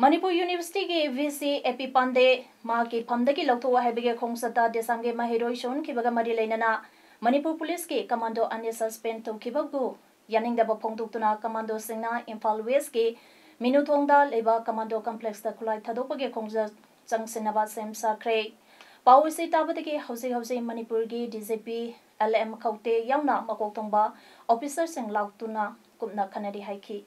ꯃꯅꯤꯄꯨꯔ University ꯒꯤ V C A P ꯄꯥꯟꯗꯦ ꯃꯍꯥꯛꯀꯤ ꯐꯝꯗꯒꯤ ꯂꯧꯊꯣꯛꯎ ꯍꯥꯏꯕꯒꯤ ꯈꯣꯡꯆꯠꯇ ꯗꯦꯁꯥꯝꯒꯤ ꯃꯍꯩꯔꯣꯏ ꯁꯣꯛꯍꯟꯈꯤꯕꯒ ꯃꯔꯤ ꯂꯩꯅꯅ ꯃꯅꯤꯄꯨꯔ Police ꯀꯤ commando ꯑꯅꯤ suspend ꯇꯧꯈꯤꯕꯕꯨ ꯌꯥꯅꯤꯡꯗꯕ ꯐꯣꯡꯗꯣꯛꯇꯨꯅ commandoꯁꯤꯡꯅ ꯏꯝꯐꯥꯜ West ꯀꯤ ꯃꯤꯅꯨꯊꯣꯡꯗ ꯂꯩꯕ commando complex ꯇ ꯈꯨꯠꯂꯥꯏ ꯊꯥꯗꯣꯛꯄꯒꯤ ꯈꯣꯡꯖꯪ ꯆꯪꯁꯤꯟꯅꯕ ꯁꯦꯝ ꯁꯥꯈ꯭ꯔꯦ꯫ ꯄꯥꯎ ꯑꯁꯤ ꯇꯥꯕꯗꯒꯤ ꯍꯧꯖꯤꯛ ꯍꯧꯖꯤꯛ ꯃꯅꯤꯄꯨꯔꯒꯤ D G P L M ꯈꯧꯇꯦ ꯌꯥꯎꯅ ꯃꯀꯣꯛ ꯊꯣꯡꯕ officer ꯁꯤꯡ ꯂꯥꯎꯇꯨꯅ ꯀꯨꯞꯅ ꯈꯟꯅꯔꯤ ꯍꯥꯏꯈꯤ꯫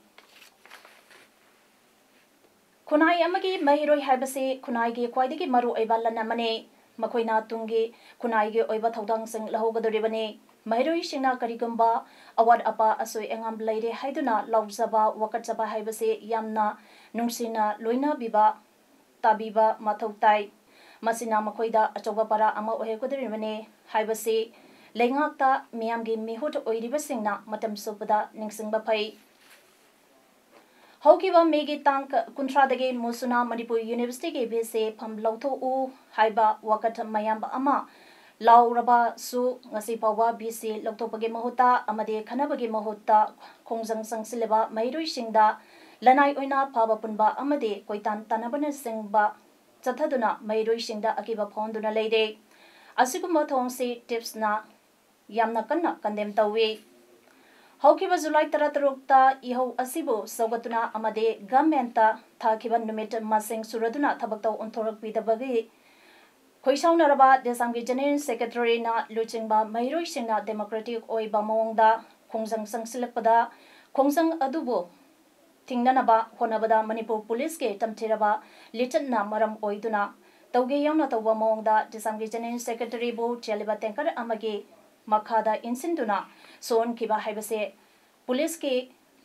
ꯈꯨꯟꯅꯥꯏ ꯑꯃꯒꯤ ꯃꯍꯩꯔꯣꯏ ꯍꯥꯏꯕꯁꯤ ꯈꯨꯟꯅꯥꯏꯒꯤ ꯈ꯭ꯋꯥꯏꯗꯒꯤ ꯃꯔꯨꯑꯣꯏꯕ ꯂꯟ ꯑꯃꯅꯤ꯫ ꯃꯈꯣꯏꯅ ꯇꯨꯡꯒꯤ ꯈꯨꯟꯅꯥꯏꯒꯤ ꯑꯣꯏꯕ ꯊꯧꯗꯥꯡꯁꯤꯡ ꯂꯧꯍꯧꯒꯗꯧꯔꯤꯕꯅꯤ꯫ ꯃꯍꯩꯔꯣꯏꯁꯤꯡꯅ ꯀꯔꯤꯒꯨꯝꯕ ꯑꯋꯥꯠ ꯑꯄꯥ, ꯑꯁꯣꯏ ꯑꯉꯥꯝ ꯂꯩꯔꯦ ꯍꯥꯏꯗꯨꯅ ꯂꯥꯎꯖꯕ, ꯋꯥꯀꯠꯆꯕ ꯍꯥꯏꯕꯁꯤ ꯌꯥꯝꯅ ꯅꯨꯡꯁꯤꯅ ꯂꯣꯏꯅꯕꯤꯕ, ꯇꯥꯕꯤꯕ ꯃꯊꯧ ꯇꯥꯏ꯫ ꯃꯁꯤꯅ ꯃꯈꯣꯏꯗ ꯑꯆꯧꯕ ꯄꯔꯥ ꯑꯃ ꯑꯣꯏꯍꯧꯒꯗꯧꯔꯤꯕꯅꯤ ꯍꯥꯏꯕꯁꯤ ꯂꯩꯉꯥꯛꯇ ꯃꯤꯌꯥꯝꯒꯤ ꯃꯤꯍꯨꯠ ꯑꯣꯏꯔꯤꯕꯁꯤꯡꯅ ꯃꯇꯝ ꯆꯨꯞꯄꯗ ꯅꯤꯡꯁꯤꯡꯕ ꯐꯩ꯫ ꯍꯧꯈꯤꯕ ꯃꯦꯒꯤ ꯇꯥꯡ ꯀꯨꯟꯊ꯭ꯔꯥꯗꯒꯤ ꯃꯨꯁꯨꯅ ꯃꯅꯤꯄꯨꯔ University ꯒꯤ V C ꯐꯝ ꯂꯧꯊꯣꯛꯎ ꯍꯥꯏꯕ ꯋꯥꯀꯠ ꯃꯌꯥꯝ ꯑꯃ ꯂꯥꯎꯔꯕꯁꯨ, ꯉꯁꯤ ꯐꯥꯎꯕ V C ꯂꯧꯊꯣꯛꯄꯒꯤ ꯃꯍꯨꯠꯇ ꯑꯃꯗꯤ ꯈꯟꯅꯕꯒꯤ ꯃꯍꯨꯠꯇ ꯈꯣꯡꯖꯪ ꯆꯪꯁꯤꯜꯂꯤꯕ ꯃꯍꯩꯔꯣꯏꯁꯤꯡꯗ ꯂꯅꯥꯏ ꯑꯣꯏꯅ ꯐꯥꯕ ꯄꯨꯟꯕ ꯑꯃꯗꯤ ꯀꯣꯏꯇꯥꯟ ꯇꯥꯟꯅꯕꯅꯆꯤꯡꯕ ꯆꯠꯊꯗꯨꯅ ꯃꯍꯩꯔꯣꯏꯁꯤꯡꯗ ꯑꯀꯤꯕ ꯐꯥꯎꯍꯟꯗꯨꯅ ꯂꯩꯔꯦ꯫ ꯑꯁꯤꯒꯨꯝꯕ ꯊꯧꯑꯣꯡꯁꯤ TIPS ꯅ ꯌꯥꯝꯅ ꯀꯟꯅ condemn ꯇꯧꯏ꯫ ꯍꯧꯈꯤꯕ ꯖꯨꯂꯥꯏ ꯇꯔꯥꯇꯔꯨꯛꯇ ꯏꯍꯧ ꯑꯁꯤꯕꯨ ꯁꯧꯒꯠꯇꯨꯅ ꯑꯃꯗꯤ ꯒꯚꯔꯟꯃꯦꯟꯠꯇ ꯊꯥꯈꯤꯕ ꯅꯨꯃꯤꯠ ꯃꯁꯤꯡ ꯁꯨꯔꯗꯨꯅ ꯊꯕꯛꯇ ꯑꯣꯟꯊꯣꯔꯛꯄꯤꯗꯕꯒꯤ ꯈꯣꯏꯁꯥꯎꯅꯔꯕ ꯗꯦꯁꯥꯝꯒꯤ ꯖꯦꯅꯔꯦꯜ ꯁꯦꯀ꯭ꯔꯦꯇꯔꯤꯅ ꯂꯨꯆꯤꯡꯕ ꯃꯍꯩꯔꯣꯏꯁꯤꯡꯅ ꯗꯦꯃꯣꯀ꯭ꯔꯦꯇꯤꯛ ꯑꯣꯏꯕ ꯃꯑꯣꯡꯗ ꯈꯣꯡꯖꯪ ꯆꯪꯁꯤꯜꯂꯛꯄꯗ ꯈꯣꯡꯖꯪ ꯑꯗꯨꯕꯨ ꯊꯤꯡꯅꯅꯕ ꯍꯣꯠꯅꯕꯗ ꯃꯅꯤꯄꯨꯔ ꯄꯨꯂꯤꯁꯀꯤ ꯇꯝꯊꯤꯔꯕ ꯂꯤꯆꯠꯅ ꯃꯔꯝ ꯑꯣꯏꯗꯨꯅ ꯇꯧꯒꯦ ꯌꯥꯎꯅ ꯇꯧꯕ ꯃꯑꯣꯡꯗ ꯗꯦꯁꯥꯝꯒꯤ ꯖꯦꯅꯔꯦꯜ ꯁꯦꯀ꯭ꯔꯦꯇꯔꯤꯕꯨ ꯆꯦꯜꯂꯤꯕ ꯇꯦꯡꯀꯔ ꯑꯃꯒꯤ ꯃꯈꯥꯗ ꯏꯟꯁꯤꯟꯗꯨꯅ ꯁꯣꯛꯍꯟꯈꯤꯕ ꯍꯥꯏꯕꯁꯦ ꯄꯨꯂꯤꯁꯀꯤ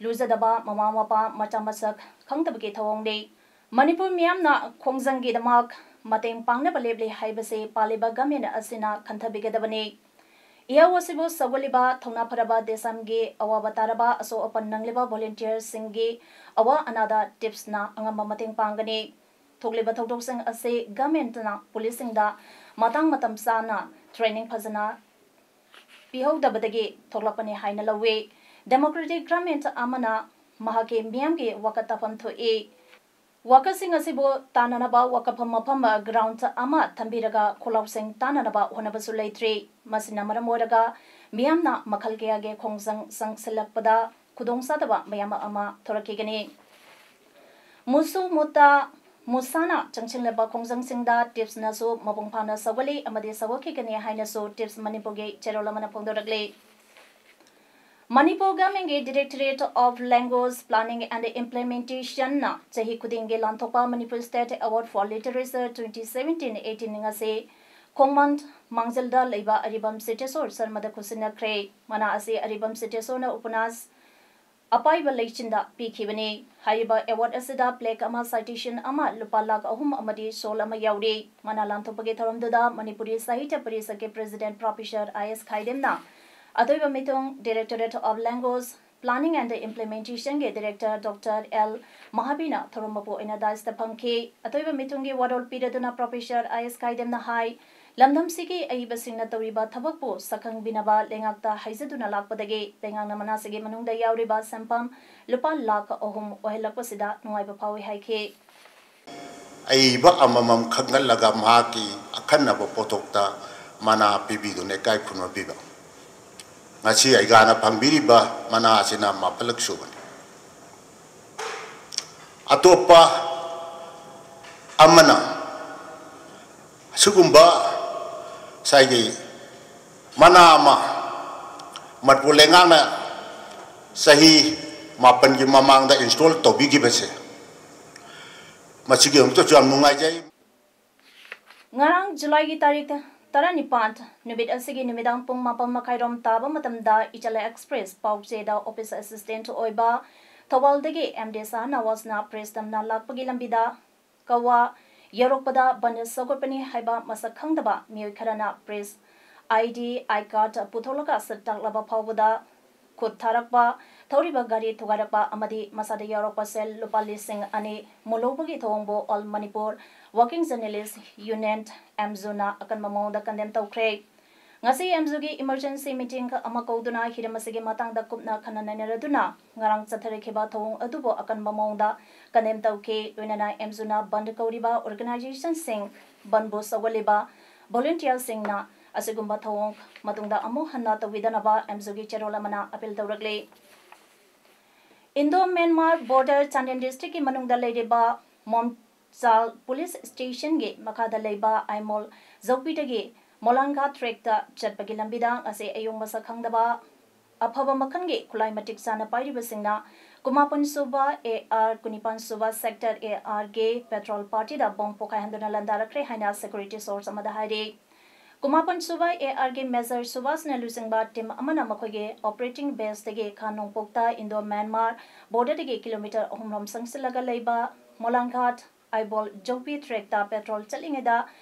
ꯂꯨꯖꯗꯕ ꯃꯃꯥ ꯃꯄꯥ ꯃꯆꯥ ꯃꯁꯛ ꯈꯪꯗꯕꯒꯤ ꯊꯧꯑꯣꯡꯅꯤ꯫ ꯃꯅꯤꯄꯨꯔ ꯃꯤꯌꯥꯝꯅ ꯈꯣꯡꯖꯪꯒꯤꯗꯃꯛ ꯃꯇꯦꯡ ꯄꯥꯡꯅꯕ ꯂꯦꯞꯂꯤ ꯍꯥꯏꯕꯁꯤ ꯄꯥꯜꯂꯤꯕ ꯒꯃꯦꯟ ꯑꯁꯤꯅ ꯈꯟꯊꯕꯤꯒꯗꯕꯅꯤ꯫ ꯏꯍꯧ ꯑꯁꯤꯕꯨ ꯁꯧꯒꯠꯂꯤꯕ ꯊꯧꯅꯥ ꯐꯔꯕ ꯗꯦꯁꯥꯝꯒꯤ ꯑꯋꯥꯕ ꯇꯥꯔꯕ ꯑꯁꯣꯛ ꯑꯄꯟ ꯅꯪꯂꯤꯕ ꯚꯣꯂꯨꯟꯇꯤꯌꯔꯁꯤꯡꯒꯤ ꯑꯋꯥ ꯑꯅꯥꯗ ꯇꯤꯞꯁꯅ ꯑꯉꯝꯕ ꯃꯇꯦꯡ ꯄꯥꯡꯒꯅꯤ꯫ ꯊꯣꯛꯂꯤꯕ ꯊꯧꯗꯣꯛꯁꯤꯡ ꯑꯁꯤ ꯒꯃꯦꯟꯠꯅ ꯄꯨꯂꯤꯁꯁꯤꯡꯗ ꯃꯇꯥꯡ ꯃꯇꯝ ꯆꯥꯅ ꯇ꯭ꯔꯦꯅꯤꯡ ꯐꯖꯅ ꯄꯤꯍꯧꯗꯕꯗꯒꯤ ꯊꯣꯛꯂꯛꯄꯅꯤ ꯍꯥꯏꯅ ꯂꯧꯏ꯫ ꯗꯦꯃꯣꯀ꯭ꯔꯦꯇꯤꯛ ꯒꯚꯔꯟꯃꯦꯟꯠ ꯑꯃꯅ ꯃꯍꯥꯛꯀꯤ ꯃꯤꯌꯥꯝꯒꯤ ꯋꯥꯀꯠ ꯇꯥꯐꯝ ꯊꯣꯛꯏ꯫ ꯋꯥꯀꯠꯁꯤꯡ ꯑꯁꯤꯕꯨ ꯇꯥꯅꯅꯕ ꯋꯥꯀꯠꯐꯝ ꯃꯐꯝ ꯒ꯭ꯔꯥꯎꯟꯗ ꯑꯃ ꯊꯝꯕꯤꯔꯒ ꯈꯣꯜꯂꯥꯎꯁꯤꯡ ꯇꯥꯅꯅꯕ ꯍꯣꯠꯅꯕꯁꯨ ꯂꯩꯇ꯭ꯔꯤ꯫ ꯃꯁꯤꯅ ꯃꯔꯝ ꯑꯣꯏꯔꯒ ꯃꯤꯌꯥꯝꯅ ꯃꯈꯜ ꯀꯌꯥꯒꯤ ꯈꯣꯡꯖꯪ ꯆꯪꯁꯤꯜꯂꯛꯄꯗ ꯈꯨꯗꯣꯡꯆꯥꯗꯕ ꯃꯌꯥꯝ ꯑꯃ ꯊꯣꯔꯛꯈꯤꯒꯅꯤ꯫ ꯃꯨꯁꯨ ꯃꯨꯇꯥ ꯃꯨꯁꯥꯅ ꯆꯪꯁꯤꯜꯂꯕ ꯈꯣꯡꯖꯪꯁꯤꯡꯗ ꯇꯤꯞꯁꯅꯁꯨ ꯃꯄꯨꯡ ꯐꯥꯅ ꯁꯧꯒꯠꯂꯤ ꯑꯃꯗꯤ ꯁꯧꯒꯠꯈꯤꯒꯅꯤ ꯍꯥꯏꯅꯁꯨ ꯇꯤꯞꯁ ꯃꯅꯤꯄꯨꯔꯒꯤ ꯆꯦꯔꯣꯜ ꯑꯃꯅ ꯐꯣꯡꯗꯣꯔꯛꯂꯤ꯫ Manipur ꯒꯚꯔꯟꯃꯦꯟꯠꯀꯤ Directorate of Language Planning and Implementationꯅ ꯆꯍꯤ ꯈꯨꯗꯤꯡꯒꯤ ꯂꯥꯟꯊꯣꯛꯄ Manipur State Award for Literature twenty seventeen eighteen ꯑꯁꯤ ꯈꯣꯡꯃꯟ ꯃꯥꯡꯖꯜꯗ ꯂꯩꯕ ꯑꯔꯤꯕꯝ ꯁꯤꯇꯦꯁꯣꯔ ꯁꯔꯃꯗ ꯈꯨꯠꯁꯤꯟꯅꯈ꯭ꯔꯦ꯫ ꯃꯅꯥ ꯑꯁꯤ ꯑꯔꯤꯕꯝ ꯁꯤꯇꯦꯁꯣꯔꯅ ꯎꯄꯅ꯭ꯌꯥꯁ ꯑꯄꯥꯏꯕ ꯂꯩꯆꯤꯟꯗ ꯄꯤꯈꯤꯕꯅꯤ꯫ ꯍꯥꯏꯔꯤꯕ ꯑꯦꯋꯥꯔꯗ ꯑꯁꯤꯗ ꯄ꯭ꯂꯦꯛ ꯑꯃ, ꯁꯥꯏꯇꯦꯁꯟ ꯑꯃ, ꯂꯨꯄꯥ ꯂꯥꯈ ꯑꯍꯨꯝ ꯑꯃꯗꯤ ꯁꯣꯜ ꯑꯃ ꯌꯥꯎꯔꯤ꯫ ꯃꯅꯥ ꯂꯥꯟꯊꯣꯛꯄꯒꯤ ꯊꯧꯔꯝꯗꯨꯗ ꯃꯅꯤꯄꯨꯔꯤ ꯁꯥꯍꯤꯇ꯭ꯌ ꯄꯔꯤꯁꯠꯀꯤ ꯄ꯭ꯔꯦꯁꯤꯗꯦꯟꯠ ꯄ꯭ꯔꯣꯐꯦꯁꯔ ꯑꯥꯏ ꯑꯦꯁ ꯈꯥꯏꯗꯦꯝꯅ ꯑꯇꯣꯏꯕ ꯃꯤꯊꯨꯡ, Directorate of Language Planning and Implementationꯒꯤ Director Doctor L ꯃꯍꯥꯕꯤꯅ ꯊꯧꯔꯝ ꯃꯄꯨ ꯑꯣꯏꯅ ꯗꯥꯏꯁꯇ ꯐꯝꯈꯤ꯫ ꯑꯇꯣꯏꯕ ꯃꯤꯊꯨꯡꯒꯤ ꯋꯥꯔꯣꯜ ꯄꯤꯔꯗꯨꯅ ꯄ꯭ꯔꯣꯐꯦꯁꯔ ꯑꯥꯏ ꯑꯦꯁ ꯈꯥꯏꯗꯦꯝꯅ ꯍꯥꯏ, ꯂꯝꯗꯝꯁꯤꯒꯤ ꯑꯏꯕꯁꯤꯡꯅ ꯇꯧꯔꯤꯕ ꯊꯕꯛꯄꯨ ꯁꯛꯈꯪꯕꯤꯅꯕ ꯂꯩꯉꯥꯛꯇ ꯍꯥꯏꯖꯗꯨꯅ ꯂꯥꯛꯄꯗꯒꯤ ꯂꯩꯉꯥꯛꯅ ꯃꯅꯥꯁꯤꯒꯤ ꯃꯅꯨꯡꯗ ꯌꯥꯎꯔꯤꯕ ꯁꯦꯟꯐꯝ ꯂꯨꯄꯥ ꯂꯥꯈ ꯑꯍꯨꯝ ꯑꯣꯏꯍꯜꯂꯛꯄꯁꯤꯗ ꯅꯨꯡꯉꯥꯏꯕ ꯐꯥꯎꯏ ꯍꯥꯏꯈꯤ꯫ ꯑꯏꯕ ꯑꯃꯃꯝ ꯈꯟꯒꯠꯂꯒ ꯃꯍꯥꯛꯀꯤ ꯑꯈꯟꯅꯕ ꯄꯣꯠꯊꯣꯛꯇ ꯃꯅꯥ ꯄꯤꯕꯤꯗꯨꯅ ꯏꯀꯥꯏ ꯈꯨꯝꯅꯕꯤꯕ꯫ ꯉꯁꯤ ꯑꯩꯒꯥꯅ ꯐꯪꯕꯤꯔꯤꯕ ꯃꯅꯥ ꯑꯁꯤꯅ ꯃꯥꯄꯜꯂꯛ ꯁꯨꯕꯅꯤ꯫ ꯑꯇꯣꯞꯄ ꯑꯃꯅ ꯑꯁꯤꯒꯨꯝꯕ ꯉꯁꯥꯏꯒꯤ ꯃꯅꯥ ꯑꯃ ꯃꯅꯤꯄꯨꯔ ꯂꯩꯉꯥꯛꯅ ꯆꯍꯤ ꯃꯥꯄꯟꯒꯤ ꯃꯃꯥꯡꯗ install ꯇꯧꯕꯤꯈꯤꯕꯁꯦ, ꯃꯁꯤꯒꯤꯗꯃꯛꯇꯁꯨ ꯌꯥꯝ ꯅꯨꯡꯉꯥꯏꯖꯩ꯫ ꯉꯔꯥꯡ ꯖꯨꯂꯥꯏꯒꯤ ꯇꯥꯔꯤꯛ ꯇꯔꯥꯅꯤꯄꯥꯟ ꯅꯨꯃꯤꯠ ꯑꯁꯤꯒꯤ ꯅꯨꯃꯤꯗꯥꯡ ꯄꯨꯡ ꯃꯥꯄꯟ ꯃꯈꯥꯏꯔꯣꯝ ꯇꯥꯕ ꯃꯇꯝꯗ ꯏꯆꯜ ꯑꯦꯛꯁꯄ꯭ꯔꯦꯁ ꯄꯥꯎꯆꯦꯗ office assistant ꯑꯣꯏꯕ ꯊꯧꯕꯥꯜꯗꯒꯤ ꯑꯦꯝ ꯗꯤ ꯁꯥꯍ ꯅꯋꯥꯖꯅ ꯄ꯭ꯔꯦꯁ ꯇꯝꯅ ꯂꯥꯛꯄꯒꯤ ꯂꯝꯕꯤꯗ ꯀꯋꯥ ꯌꯧꯔꯛꯄꯗ ꯕꯟ ꯁꯧꯒꯠꯄꯅꯤ ꯍꯥꯏꯕ ꯃꯁꯛ ꯈꯪꯗꯕ ꯃꯤꯑꯣꯏ ꯈꯔꯅ ꯄ꯭ꯔꯦꯁ ID, I card ꯄꯨꯊꯣꯛꯂꯒ ꯁꯛ ꯇꯥꯛꯂꯕ ꯐꯥꯎꯕꯗ ꯈꯨꯠ ꯊꯥꯔꯛꯄ, ꯊꯧꯔꯤꯕ ꯒꯥꯔꯤ ꯊꯨꯒꯥꯏꯔꯛꯄ ꯑꯃꯗꯤ ꯃꯁꯥꯗ ꯌꯥꯎꯔꯛꯄ ꯁꯦꯜ ꯂꯨꯄꯥ ꯂꯤꯁꯤꯡ ꯑꯅꯤ ꯃꯨꯜꯍꯧꯕꯒꯤ ꯊꯧꯑꯣꯡꯕꯨ All Manipur Working Journalist Union, ꯑꯦꯝꯖꯨꯅ ꯑꯀꯟꯕ ꯃꯑꯣꯡꯗ condemn ꯇꯧꯈ꯭ꯔꯦ꯫ ꯉꯁꯤ ꯑꯦꯝꯖꯨꯒꯤ emergency meeting ꯑꯃ ꯀꯧꯗꯨꯅ ꯍꯤꯔꯝ ꯑꯁꯤꯒꯤ ꯃꯇꯥꯡꯗ ꯀꯨꯞꯅ ꯈꯟꯅ ꯅꯩꯅꯔꯗꯨꯅ ꯉꯔꯥꯡ ꯆꯠꯊꯔꯛꯈꯤꯕ ꯊꯧꯑꯣꯡ ꯑꯗꯨꯕꯨ ꯑꯀꯟꯕ ꯃꯑꯣꯡꯗ condemn ꯇꯧꯈꯤ꯫ ꯂꯣꯏꯅꯅ ꯑꯦꯝꯖꯨꯅ ꯕꯟꯗ ꯀꯧꯔꯤꯕ organizationꯁꯤꯡ ꯕꯟꯕꯨ ꯁꯧꯒꯠꯂꯤꯕ volunteerꯁꯤꯡꯅ ꯑꯁꯤꯒꯨꯝꯕ ꯊꯧꯑꯣꯡ ꯃꯇꯨꯡꯗ ꯑꯃꯨꯛ ꯍꯟꯅ ꯇꯧꯕꯤꯗꯅꯕ ꯑꯦꯝꯖꯨꯒꯤ ꯆꯦꯔꯣꯜ ꯑꯃꯅ appeal ꯇꯧꯔꯛꯂꯤ꯫ Indo Myanmar border Chandel districtꯀꯤ ꯃꯅꯨꯡꯗ ꯂꯩꯔꯤꯕ ꯃꯣꯝꯆꯥꯜ police stationꯒꯤ ꯃꯈꯥꯗ ꯂꯩꯕ ꯑꯥꯏꯃꯣꯜ ꯖꯧꯄꯤꯗꯒꯤ ꯃꯣꯂꯥꯡꯒꯥ trackꯇ ꯆꯠꯄꯒꯤ ꯂꯝꯕꯤꯗ ꯉꯁꯤ ꯑꯌꯨꯛ ꯃꯁꯛ ꯈꯪꯗꯕ ꯑꯐꯕ ꯃꯈꯜꯒꯤ ꯈꯨꯠꯂꯥꯏ ꯃꯇꯤꯛ ꯆꯥꯅ ꯄꯥꯏꯔꯤꯕꯁꯤꯡꯅ ꯀꯨꯟꯃꯥꯄꯟ ꯁꯨꯕ AR, ꯀꯨꯟꯅꯤꯄꯥꯟ ꯁꯨꯕ sector ARꯒꯤ patrol partyꯗ bomb ꯄꯣꯈꯥꯏꯍꯟꯗꯨꯅ ꯂꯥꯟꯗꯥꯔꯛꯈ꯭ꯔꯦ ꯍꯥꯏꯅ security source ꯑꯃꯗ ꯍꯥꯏꯔꯤ꯫ ꯀꯨꯟꯃꯥꯄꯟ ꯁꯨꯕ ARꯒꯤ Major ꯁꯨꯕꯥꯁꯅ ꯂꯨꯆꯤꯡꯕ team ꯑꯃꯅ ꯃꯈꯣꯏꯒꯤ operating baseꯇꯒꯤ ꯈꯥ ꯅꯣꯡꯄꯣꯛꯇ Indo Myanmar borderꯗꯒꯤ kilometre ꯑꯍꯨꯝ ꯔꯣꯝ ꯆꯪꯁꯤꯜꯂꯒ ꯂꯩꯕ ꯃꯣꯂꯥꯡꯒꯥꯠ ꯑꯥꯏꯕꯣꯜ ꯖꯧꯄꯤ trackꯇ patrol ꯆꯠꯂꯤꯉꯩꯗ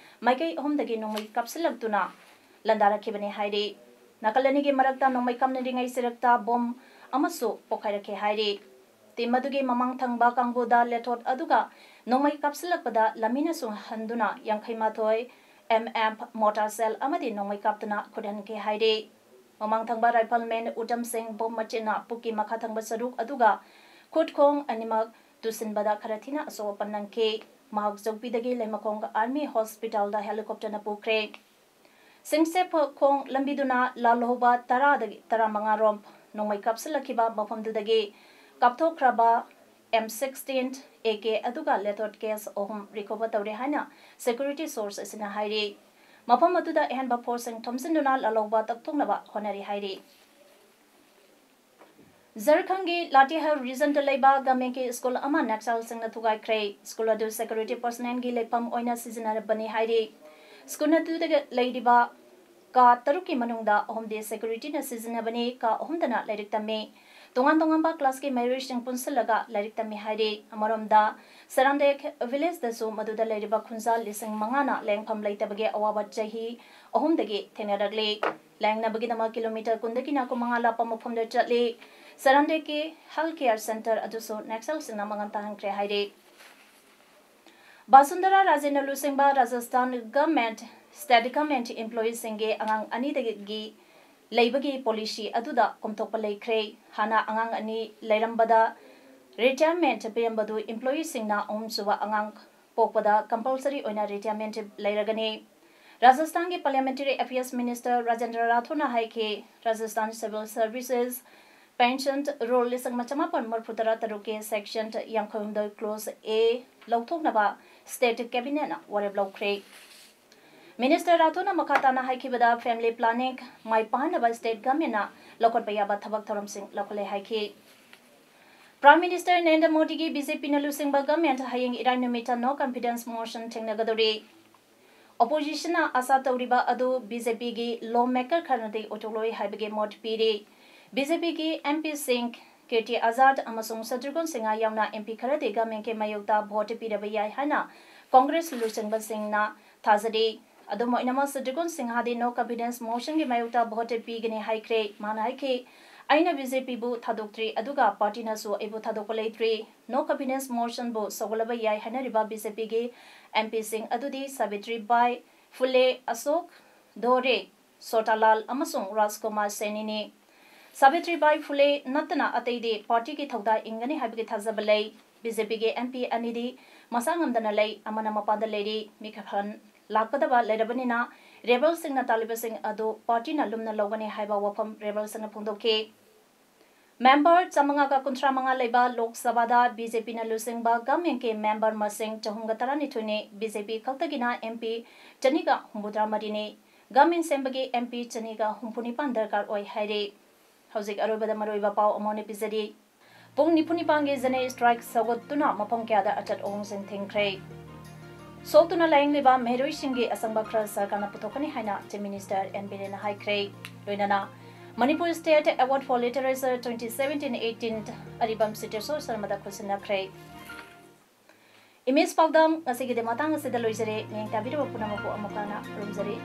ꯃꯥꯏꯀꯩ ꯑꯍꯨꯝꯗꯒꯤ ꯅꯣꯡꯃꯩ ꯀꯥꯞꯁꯤꯜꯂꯛꯇꯨꯅ ꯂꯥꯟꯗꯥꯔꯛꯈꯤꯕꯅꯤ ꯍꯥꯏꯔꯤ꯫ ꯅꯥꯀꯜ ꯑꯅꯤꯒꯤ ꯃꯔꯛꯇ ꯅꯣꯡꯃꯩ ꯀꯥꯞꯅꯔꯤꯉꯩ ꯆꯤꯔꯛꯇ bomb ꯑꯃꯁꯨ ꯄꯣꯈꯥꯏꯔꯛꯈꯤ ꯍꯥꯏꯔꯤ꯫ Team ꯑꯗꯨꯒꯤ ꯃꯃꯥꯡ ꯊꯪꯕ ꯀꯥꯡꯕꯨꯗ ꯂꯦꯊꯣꯠ ꯑꯗꯨꯒ ꯅꯣꯡꯃꯩ ꯀꯥꯞꯁꯤꯜꯂꯛꯄꯗ ꯂꯝꯃꯤꯅꯁꯨ ꯍꯟꯗꯨꯅ ꯌꯥꯡꯈꯩ ꯃꯥꯊꯣꯏ MM mortar shell ꯑꯃꯗꯤ ꯅꯣꯡꯃꯩ ꯀꯥꯞꯇꯨꯅ ꯈꯨꯠꯍꯟꯈꯤ ꯍꯥꯏꯔꯤ꯫ ꯃꯃꯥꯡ ꯊꯪꯕ rifleman ꯎꯇꯝ ꯁꯤꯡ bomb ꯃꯆꯤꯟꯅ ꯄꯨꯛꯀꯤ ꯃꯈꯥ ꯊꯪꯕ ꯁꯔꯨꯛ ꯑꯗꯨꯒ ꯈꯨꯠ ꯈꯣꯡ ꯑꯅꯤꯃꯛ ꯇꯨꯁꯤꯟꯕꯗ ꯈꯔ ꯊꯤꯅ ꯑꯁꯣꯛ ꯑꯄꯟ ꯅꯪꯈꯤ꯫ ꯃꯍꯥꯛ ꯖꯧꯄꯤꯗꯒꯤ ꯂꯩꯃꯈꯣꯡ Army Hospitalꯗ helicopterꯅ ꯄꯨꯈ꯭ꯔꯦ꯫ ꯁꯤꯡꯁꯦꯞ ꯈꯣꯡ ꯂꯝꯕꯤꯗꯨꯅ ꯂꯥꯜꯍꯧꯕ ꯇꯔꯥꯗꯒꯤ ꯇꯔꯥꯃꯉꯥ ꯔꯣꯝ ꯅꯣꯡꯃꯩ ꯀꯥꯞꯁꯤꯜꯂꯛꯈꯤꯕ ꯃꯐꯝꯗꯨꯗꯒꯤ ꯀꯥꯞꯊꯣꯛꯈ꯭ꯔꯕ ꯑꯦꯝ ꯁꯤꯛꯁꯇꯤꯟ, ꯑꯦ ꯀꯦ ꯑꯗꯨꯒ ꯂꯦꯊꯣꯠ ꯀꯦꯁ ꯑꯍꯨꯝ ꯔꯤꯀꯣꯚꯔ ꯇꯧꯔꯦ ꯍꯥꯏꯅ ꯁꯦꯀ꯭ꯌꯨꯔꯤꯇꯤ ꯁꯣꯔꯁ ꯑꯁꯤꯅ ꯍꯥꯏꯔꯤ꯫ ꯃꯐꯝ ꯑꯗꯨꯗ ꯑꯍꯦꯟꯕ ꯐꯣꯔꯁꯁꯤꯡ ꯊꯣꯝꯖꯤꯟꯗꯨꯅ ꯂꯥꯜꯍꯧꯕ ꯇꯛꯊꯣꯛꯅꯕ ꯍꯣꯠꯅꯔꯤ ꯍꯥꯏꯔꯤ꯫ ꯖꯔꯈꯟꯒꯤ ꯂꯥꯇꯤꯍꯥꯔ ꯔꯤꯖꯟꯗ ꯂꯩꯕ ꯒꯃꯦꯟꯒꯤ ꯁ꯭ꯀꯨꯜ ꯑꯃ ꯅꯛꯁꯜꯁꯤꯡꯅ ꯊꯨꯒꯥꯏꯈ꯭ꯔꯦ꯫ ꯁ꯭ꯀꯨꯜ ꯑꯗꯨ ꯁꯦꯀ꯭ꯌꯨꯔꯤꯇꯤ ꯄꯔꯁꯅꯦꯜꯒꯤ ꯂꯩꯐꯝ ꯑꯣꯏꯅ ꯁꯤꯖꯤꯟꯅꯔꯕꯅꯤ ꯍꯥꯏꯔꯤ꯫ ꯁ꯭ꯀꯨꯜ ꯑꯗꯨꯗ ꯂꯩꯔꯤꯕ ꯀꯥ ꯇꯔꯨꯛꯀꯤ ꯃꯅꯨꯡꯗ ꯑꯍꯨꯝꯗꯤ ꯁꯦꯀ꯭ꯌꯨꯔꯤꯇꯤꯅ ꯁꯤꯖꯤꯟꯅꯕꯅꯤ, ꯀꯥ ꯑꯍꯨꯝꯗꯅ ꯂꯥꯏꯔꯤꯛ ꯇꯝꯃꯤ꯫ ꯇꯣꯉꯥꯟ ꯇꯣꯉꯥꯟꯕ ꯀ꯭ꯂꯥꯁꯀꯤ ꯃꯍꯩꯔꯣꯏꯁꯤꯡ ꯄꯨꯟꯁꯤꯜꯂꯒ ꯂꯥꯏꯔꯤꯛ ꯇꯝꯃꯤ ꯍꯥꯏꯔꯤ꯫ ꯑꯃꯔꯣꯝꯗ, ꯁꯔꯥꯟꯗꯦꯛ ꯚꯤꯂꯦꯖꯇꯁꯨ ꯃꯗꯨꯗ ꯂꯩꯔꯤꯕ ꯈꯨꯟꯖꯥ ꯂꯤꯁꯤꯡ ꯃꯉꯥꯅ ꯂꯦꯡꯐꯝ ꯂꯩꯇꯕꯒꯤ ꯑꯋꯥꯕ ꯆꯍꯤ ꯑꯍꯨꯝꯗꯒꯤ ꯊꯦꯡꯅꯔꯛꯂꯤ꯫ ꯂꯥꯌꯦꯡꯅꯕꯒꯤꯗꯃꯛ ꯀꯤꯂꯣꯃꯤꯇꯔ ꯀꯨꯟꯗꯒꯤꯅ ꯀꯨꯟꯃꯉꯥ ꯂꯥꯞꯄ ꯃꯐꯝꯗ ꯆꯠꯂꯤ꯫ ꯁꯔꯥꯟꯗꯦꯛꯀꯤ ꯍꯦꯜꯊ ꯀꯦꯌꯔ ꯁꯦꯟꯇꯔ ꯑꯗꯨꯁꯨ ꯅꯛꯁꯜꯁꯤꯡꯅ ꯃꯉꯝ ꯇꯥꯍꯟꯈ꯭ꯔꯦ ꯍꯥꯏꯔꯤ꯫ ꯕꯥꯁꯨꯟꯗꯔꯥ ꯔꯥꯖꯦꯅ ꯂꯨꯆꯤꯡꯕ ꯔꯥꯖꯁꯊꯥꯟ ꯒꯚꯔꯟꯃꯦꯟꯠ, ꯁ꯭ꯇꯦꯠ ꯒꯚꯔꯟꯃꯦꯟꯠ ꯏꯝꯄ꯭ꯂꯣꯌꯤꯁꯤꯡꯒꯤ ꯑꯉꯥꯡ ꯑꯅꯤꯗꯒꯤ ꯂꯩꯕꯒꯤ ꯄꯣꯂꯤꯁꯤ ꯑꯗꯨꯗ ꯀꯣꯝꯊꯣꯛꯄ ꯂꯩꯈ꯭ꯔꯦ꯫ ꯍꯥꯟꯅ ꯑꯉꯥꯡ ꯑꯅꯤ ꯂꯩꯔꯝꯕꯗ ꯔꯤꯇꯥꯌꯔꯃꯦꯟꯠ ꯄꯤꯔꯝꯕꯗꯨ ꯏꯝꯄ꯭ꯂꯣꯌꯤꯁꯤꯡꯅ ꯑꯍꯨꯝꯁꯨꯕ ꯑꯉꯥꯡ ꯄꯣꯛꯄꯗ ꯀꯝꯄꯜꯁꯔꯤ ꯑꯣꯏꯅ ꯔꯤꯇꯥꯌꯔꯃꯦꯟꯠ ꯂꯩꯔꯒꯅꯤ꯫ ꯔꯥꯖꯁꯊꯥꯟꯒꯤ ꯄꯥꯔꯂꯤꯌꯥꯃꯦꯟꯇꯔꯤ ꯑꯦꯐꯤꯌꯔꯁ ꯃꯤꯅꯤꯁꯇꯔ ꯔꯥꯖꯦꯟꯗ꯭ꯔ ꯔꯥꯊꯣꯔꯅ ꯍꯥꯏꯈꯤ, Rajasthan civil services pension rule ꯂꯤꯁꯤꯡ ꯑꯃ ꯆꯃꯥꯄꯟ ꯃꯔꯤꯐꯨ ꯇꯔꯥ ꯇꯔꯨꯛꯀꯤ ꯁꯦꯛꯁꯟ ꯌꯥꯡꯈꯩ ꯍꯨꯝꯗꯣꯏ ꯀ꯭ꯂꯣꯖ ꯑꯦ ꯂꯧꯊꯣꯛꯅꯕ ꯁ꯭ꯇꯦꯠ ꯀꯦꯕꯤꯅꯦꯠꯅ ꯋꯥꯔꯦꯞ ꯂꯧꯈ꯭ꯔꯦ꯫ ꯃꯤꯅꯤꯁꯇꯔ ꯔꯥꯊꯣꯔꯅ ꯃꯈꯥ ꯇꯥꯅ ꯍꯥꯏꯈꯤꯕꯗ, ꯐꯦꯃꯤꯂꯤ ꯄ꯭ꯂꯥꯅꯤꯡ ꯃꯥꯏ ꯄꯥꯛꯍꯟꯅꯕ ꯁ꯭ꯇꯦꯠ ꯒꯚꯔꯟꯃꯦꯟꯠꯅ ꯂꯧꯈꯠꯄ ꯌꯥꯕ ꯊꯕꯛ ꯊꯧꯔꯝꯁꯤꯡ ꯂꯧꯈꯠꯂꯦ ꯍꯥꯏꯈꯤ꯫ ꯄ꯭ꯔꯥꯏꯝ ꯃꯤꯅꯤꯁꯇꯔ ꯅꯔꯦꯟꯗ꯭ꯔ ꯃꯣꯗꯤꯒꯤ ꯕꯤ ꯖꯦ ꯄꯤꯅ ꯂꯨꯆꯤꯡꯕ ꯒꯚꯔꯟꯃꯦꯟꯠ ꯍꯌꯦꯡ ꯏꯔꯥꯏ ꯅꯨꯃꯤꯠꯇ ꯅꯣ ꯀꯟꯐꯤꯗꯦꯟꯁ ꯃꯣꯁꯟ ꯊꯦꯡꯅꯒꯗꯧꯔꯤ꯫ ꯑꯣꯄꯣꯖꯤꯁꯟꯅ ꯑꯥꯁꯥ ꯇꯧꯔꯤꯕ ꯑꯗꯨ ꯕꯤ ꯖꯦ ꯄꯤꯒꯤ ꯂꯣ ꯃꯦꯀꯔ ꯈꯔꯅꯗꯤ ꯑꯣꯏꯊꯣꯛꯂꯣꯏ ꯍꯥꯏꯕꯒꯤ ꯃꯣꯠ ꯄꯤꯔꯤ꯫ ꯕꯤ ꯖꯦ ꯄꯤꯒꯤ ꯑꯦꯝ ꯄꯤꯁꯤꯡ ꯀꯤꯔꯇꯤ ꯑꯖꯥꯗ ꯑꯃꯁꯨꯡ ꯁꯇ꯭ꯔꯨꯘꯟ ꯁꯤꯡꯍ ꯌꯥꯎꯅ ꯑꯦꯝ ꯄꯤ ꯈꯔꯗꯤ ꯒꯚꯔꯟꯃꯦꯟꯠꯀꯤ ꯃꯥꯌꯣꯛꯇ ꯚꯣꯠ ꯄꯤꯔꯕ ꯌꯥꯏ ꯍꯥꯏꯅ ꯀꯣꯡꯒ꯭ꯔꯦꯁ ꯂꯨꯆꯤꯡꯕꯁꯤꯡꯅ ꯊꯥꯖꯔꯤ꯫ ꯑꯗꯨꯝ ꯑꯣꯏꯅꯃꯛ, ꯁꯇ꯭ꯔꯨꯘꯟ ꯁꯤꯡꯍꯗꯤ ꯅꯣ ꯀꯟꯐꯤꯗꯦꯟꯁ ꯃꯣꯁꯟꯒꯤ ꯃꯥꯌꯣꯛꯇ ꯚꯣꯠ ꯄꯤꯒꯅꯤ ꯍꯥꯏꯈ꯭ꯔꯦ꯫ ꯃꯥꯅ ꯍꯥꯏꯈꯤ, "ꯑꯩꯅ ꯕꯤ ꯖꯦ ꯄꯤꯕꯨ ꯊꯥꯗꯣꯛꯇ꯭ꯔꯤ, ꯑꯗꯨꯒ ꯄꯥꯔꯇꯤꯅꯁꯨ ꯑꯩꯕꯨ ꯊꯥꯗꯣꯛꯄ ꯂꯩꯇ꯭ꯔꯤ꯫ ꯅꯣ ꯀꯟꯐꯤꯗꯦꯟꯁ ꯃꯣꯁꯟꯕꯨ ꯁꯧꯒꯠꯂꯕ ꯌꯥꯏ ꯍꯥꯏꯅꯔꯤꯕ ꯕꯤ ꯖꯦ ꯄꯤꯒꯤ ꯑꯦꯝ ꯄꯤꯁꯤꯡ ꯑꯗꯨꯗꯤ ꯁꯥꯕꯤꯇ꯭ꯔꯤꯕꯥꯏ ꯐꯨꯂꯦ, ꯑꯁꯣꯛ ꯙꯣꯔꯦ, ꯁꯣꯇꯥꯂꯥꯜ ꯑꯃꯁꯨꯡ ꯔꯥꯖꯀꯨꯃꯥꯔ ꯁꯦꯅꯤꯅꯤ꯫ ꯁꯥꯕꯤꯇ꯭ꯔꯤꯕꯥꯏ ꯐꯨꯂꯦ ꯅꯠꯇꯅ ꯑꯇꯩꯗꯤ ꯄꯥꯔꯇꯤꯒꯤ ꯊꯧꯗꯥ ꯏꯟꯒꯅꯤ ꯍꯥꯏꯕꯒꯤ ꯊꯥꯖꯕ ꯂꯩ꯫ ꯕꯤ ꯖꯦ ꯄꯤꯒꯤ ꯑꯦꯝ ꯄꯤ ꯑꯅꯤꯗꯤ ꯃꯁꯥ ꯉꯝꯗꯅ ꯂꯩ, ꯑꯃꯅ ꯃꯄꯥꯟꯗ ꯂꯩꯔꯤ꯫ ꯃꯤꯈꯜ ꯂꯥꯛꯀꯗꯕ ꯂꯩꯔꯕꯅꯤꯅ ꯔꯦꯕꯦꯜꯁꯤꯡꯅ ꯇꯥꯜꯂꯤꯕꯁꯤꯡ ꯑꯗꯨ ꯄꯥꯔꯇꯤꯅ ꯂꯨꯝꯅ ꯂꯧꯒꯅꯤ ꯍꯥꯏꯕ ꯋꯥꯐꯝ ꯔꯦꯕꯦꯜꯁꯤꯡꯅ ꯐꯣꯡꯗꯣꯛꯈꯤ꯫ ꯃꯦꯝꯕꯔ ꯆꯥꯃꯉꯥꯒ ꯀꯨꯟꯊ꯭ꯔꯥ ꯃꯉꯥ ꯂꯩꯕ ꯂꯣꯛ ꯁꯚꯥꯗ ꯕꯤ ꯖꯦ ꯄꯤꯅ ꯂꯨꯆꯤꯡꯕ ꯒꯚꯔꯟꯃꯦꯟꯠꯀꯤ ꯃꯦꯝꯕꯔ ꯃꯁꯤꯡ ꯆꯍꯨꯝꯒ ꯇꯔꯥꯅꯤꯊꯣꯏꯅꯤ꯫ ꯕꯤ ꯖꯦ ꯄꯤ ꯈꯛꯇꯒꯤꯅ ꯑꯦꯝ ꯄꯤ ꯆꯅꯤꯒ ꯍꯨꯝꯐꯨꯇꯔꯥ ꯃꯔꯤꯅꯤ꯫ ꯒꯚꯔꯟꯃꯦꯟꯠ ꯁꯦꯝꯕꯒꯤ ꯑꯦꯝ ꯄꯤ ꯆꯅꯤꯒ ꯍꯨꯝꯐꯨ ꯅꯤꯄꯥꯟ ꯗꯔꯀꯥꯔ ꯑꯣꯏ ꯍꯥꯏꯔꯤ꯫ ꯍꯧꯖꯤꯛ ꯑꯔꯣꯏꯕꯗ ꯃꯔꯨꯑꯣꯏꯕ ꯄꯥꯎ ꯑꯃꯨꯛ ꯍꯟꯅ ꯄꯤꯖꯔꯤ꯫ ꯄꯨꯡ ꯅꯤꯐꯨ ꯅꯤꯄꯥꯟꯒꯤ ꯖꯦꯅꯦꯔꯦꯜ ꯁ꯭ꯇ꯭ꯔꯥꯏꯛ ꯁꯧꯒꯠꯇꯨꯅ ꯃꯐꯝ ꯀꯌꯥꯗ ꯑꯆꯠ ꯑꯍꯣꯡꯁꯤꯡ ꯊꯤꯡꯈ꯭ꯔꯦ꯫ ꯁꯣꯛꯇꯨꯅ ꯂꯥꯌꯦꯡꯂꯤꯕ ꯃꯍꯩꯔꯣꯏꯁꯤꯡꯒꯤ ꯑꯁꯪꯕ ꯈꯔ ꯁꯔꯀꯥꯔꯅ ꯄꯨꯊꯣꯛꯀꯅꯤ ꯍꯥꯏꯅ ꯆꯤꯐ ꯃꯤꯅꯤꯁꯇꯔ ꯑꯦꯟ ꯕꯤꯔꯦꯟꯅ ꯍꯥꯏꯈ꯭ꯔꯦ꯫ ꯂꯣꯏꯅꯅ Manipur state award for literature twenty seventeen eighteen Aribam Sitesor ꯁꯔꯃꯗ ꯈꯨꯠꯁꯤꯟꯅꯈ꯭ꯔꯦ꯫ ꯏꯃꯦꯖ ꯄꯥꯎꯗꯝ ꯉꯁꯤꯒꯤꯗꯤ ꯃꯇꯥꯡ ꯑꯁꯤꯗ ꯂꯣꯏꯖꯔꯦ꯫ ꯃꯤꯠꯌꯦꯡ ꯇꯥꯕꯤꯔꯕ ꯄꯨꯝꯅꯃꯛꯄꯨ ꯑꯃꯨꯛ ꯍꯟꯅ ꯈꯨꯔꯨꯝꯖꯔꯤ꯫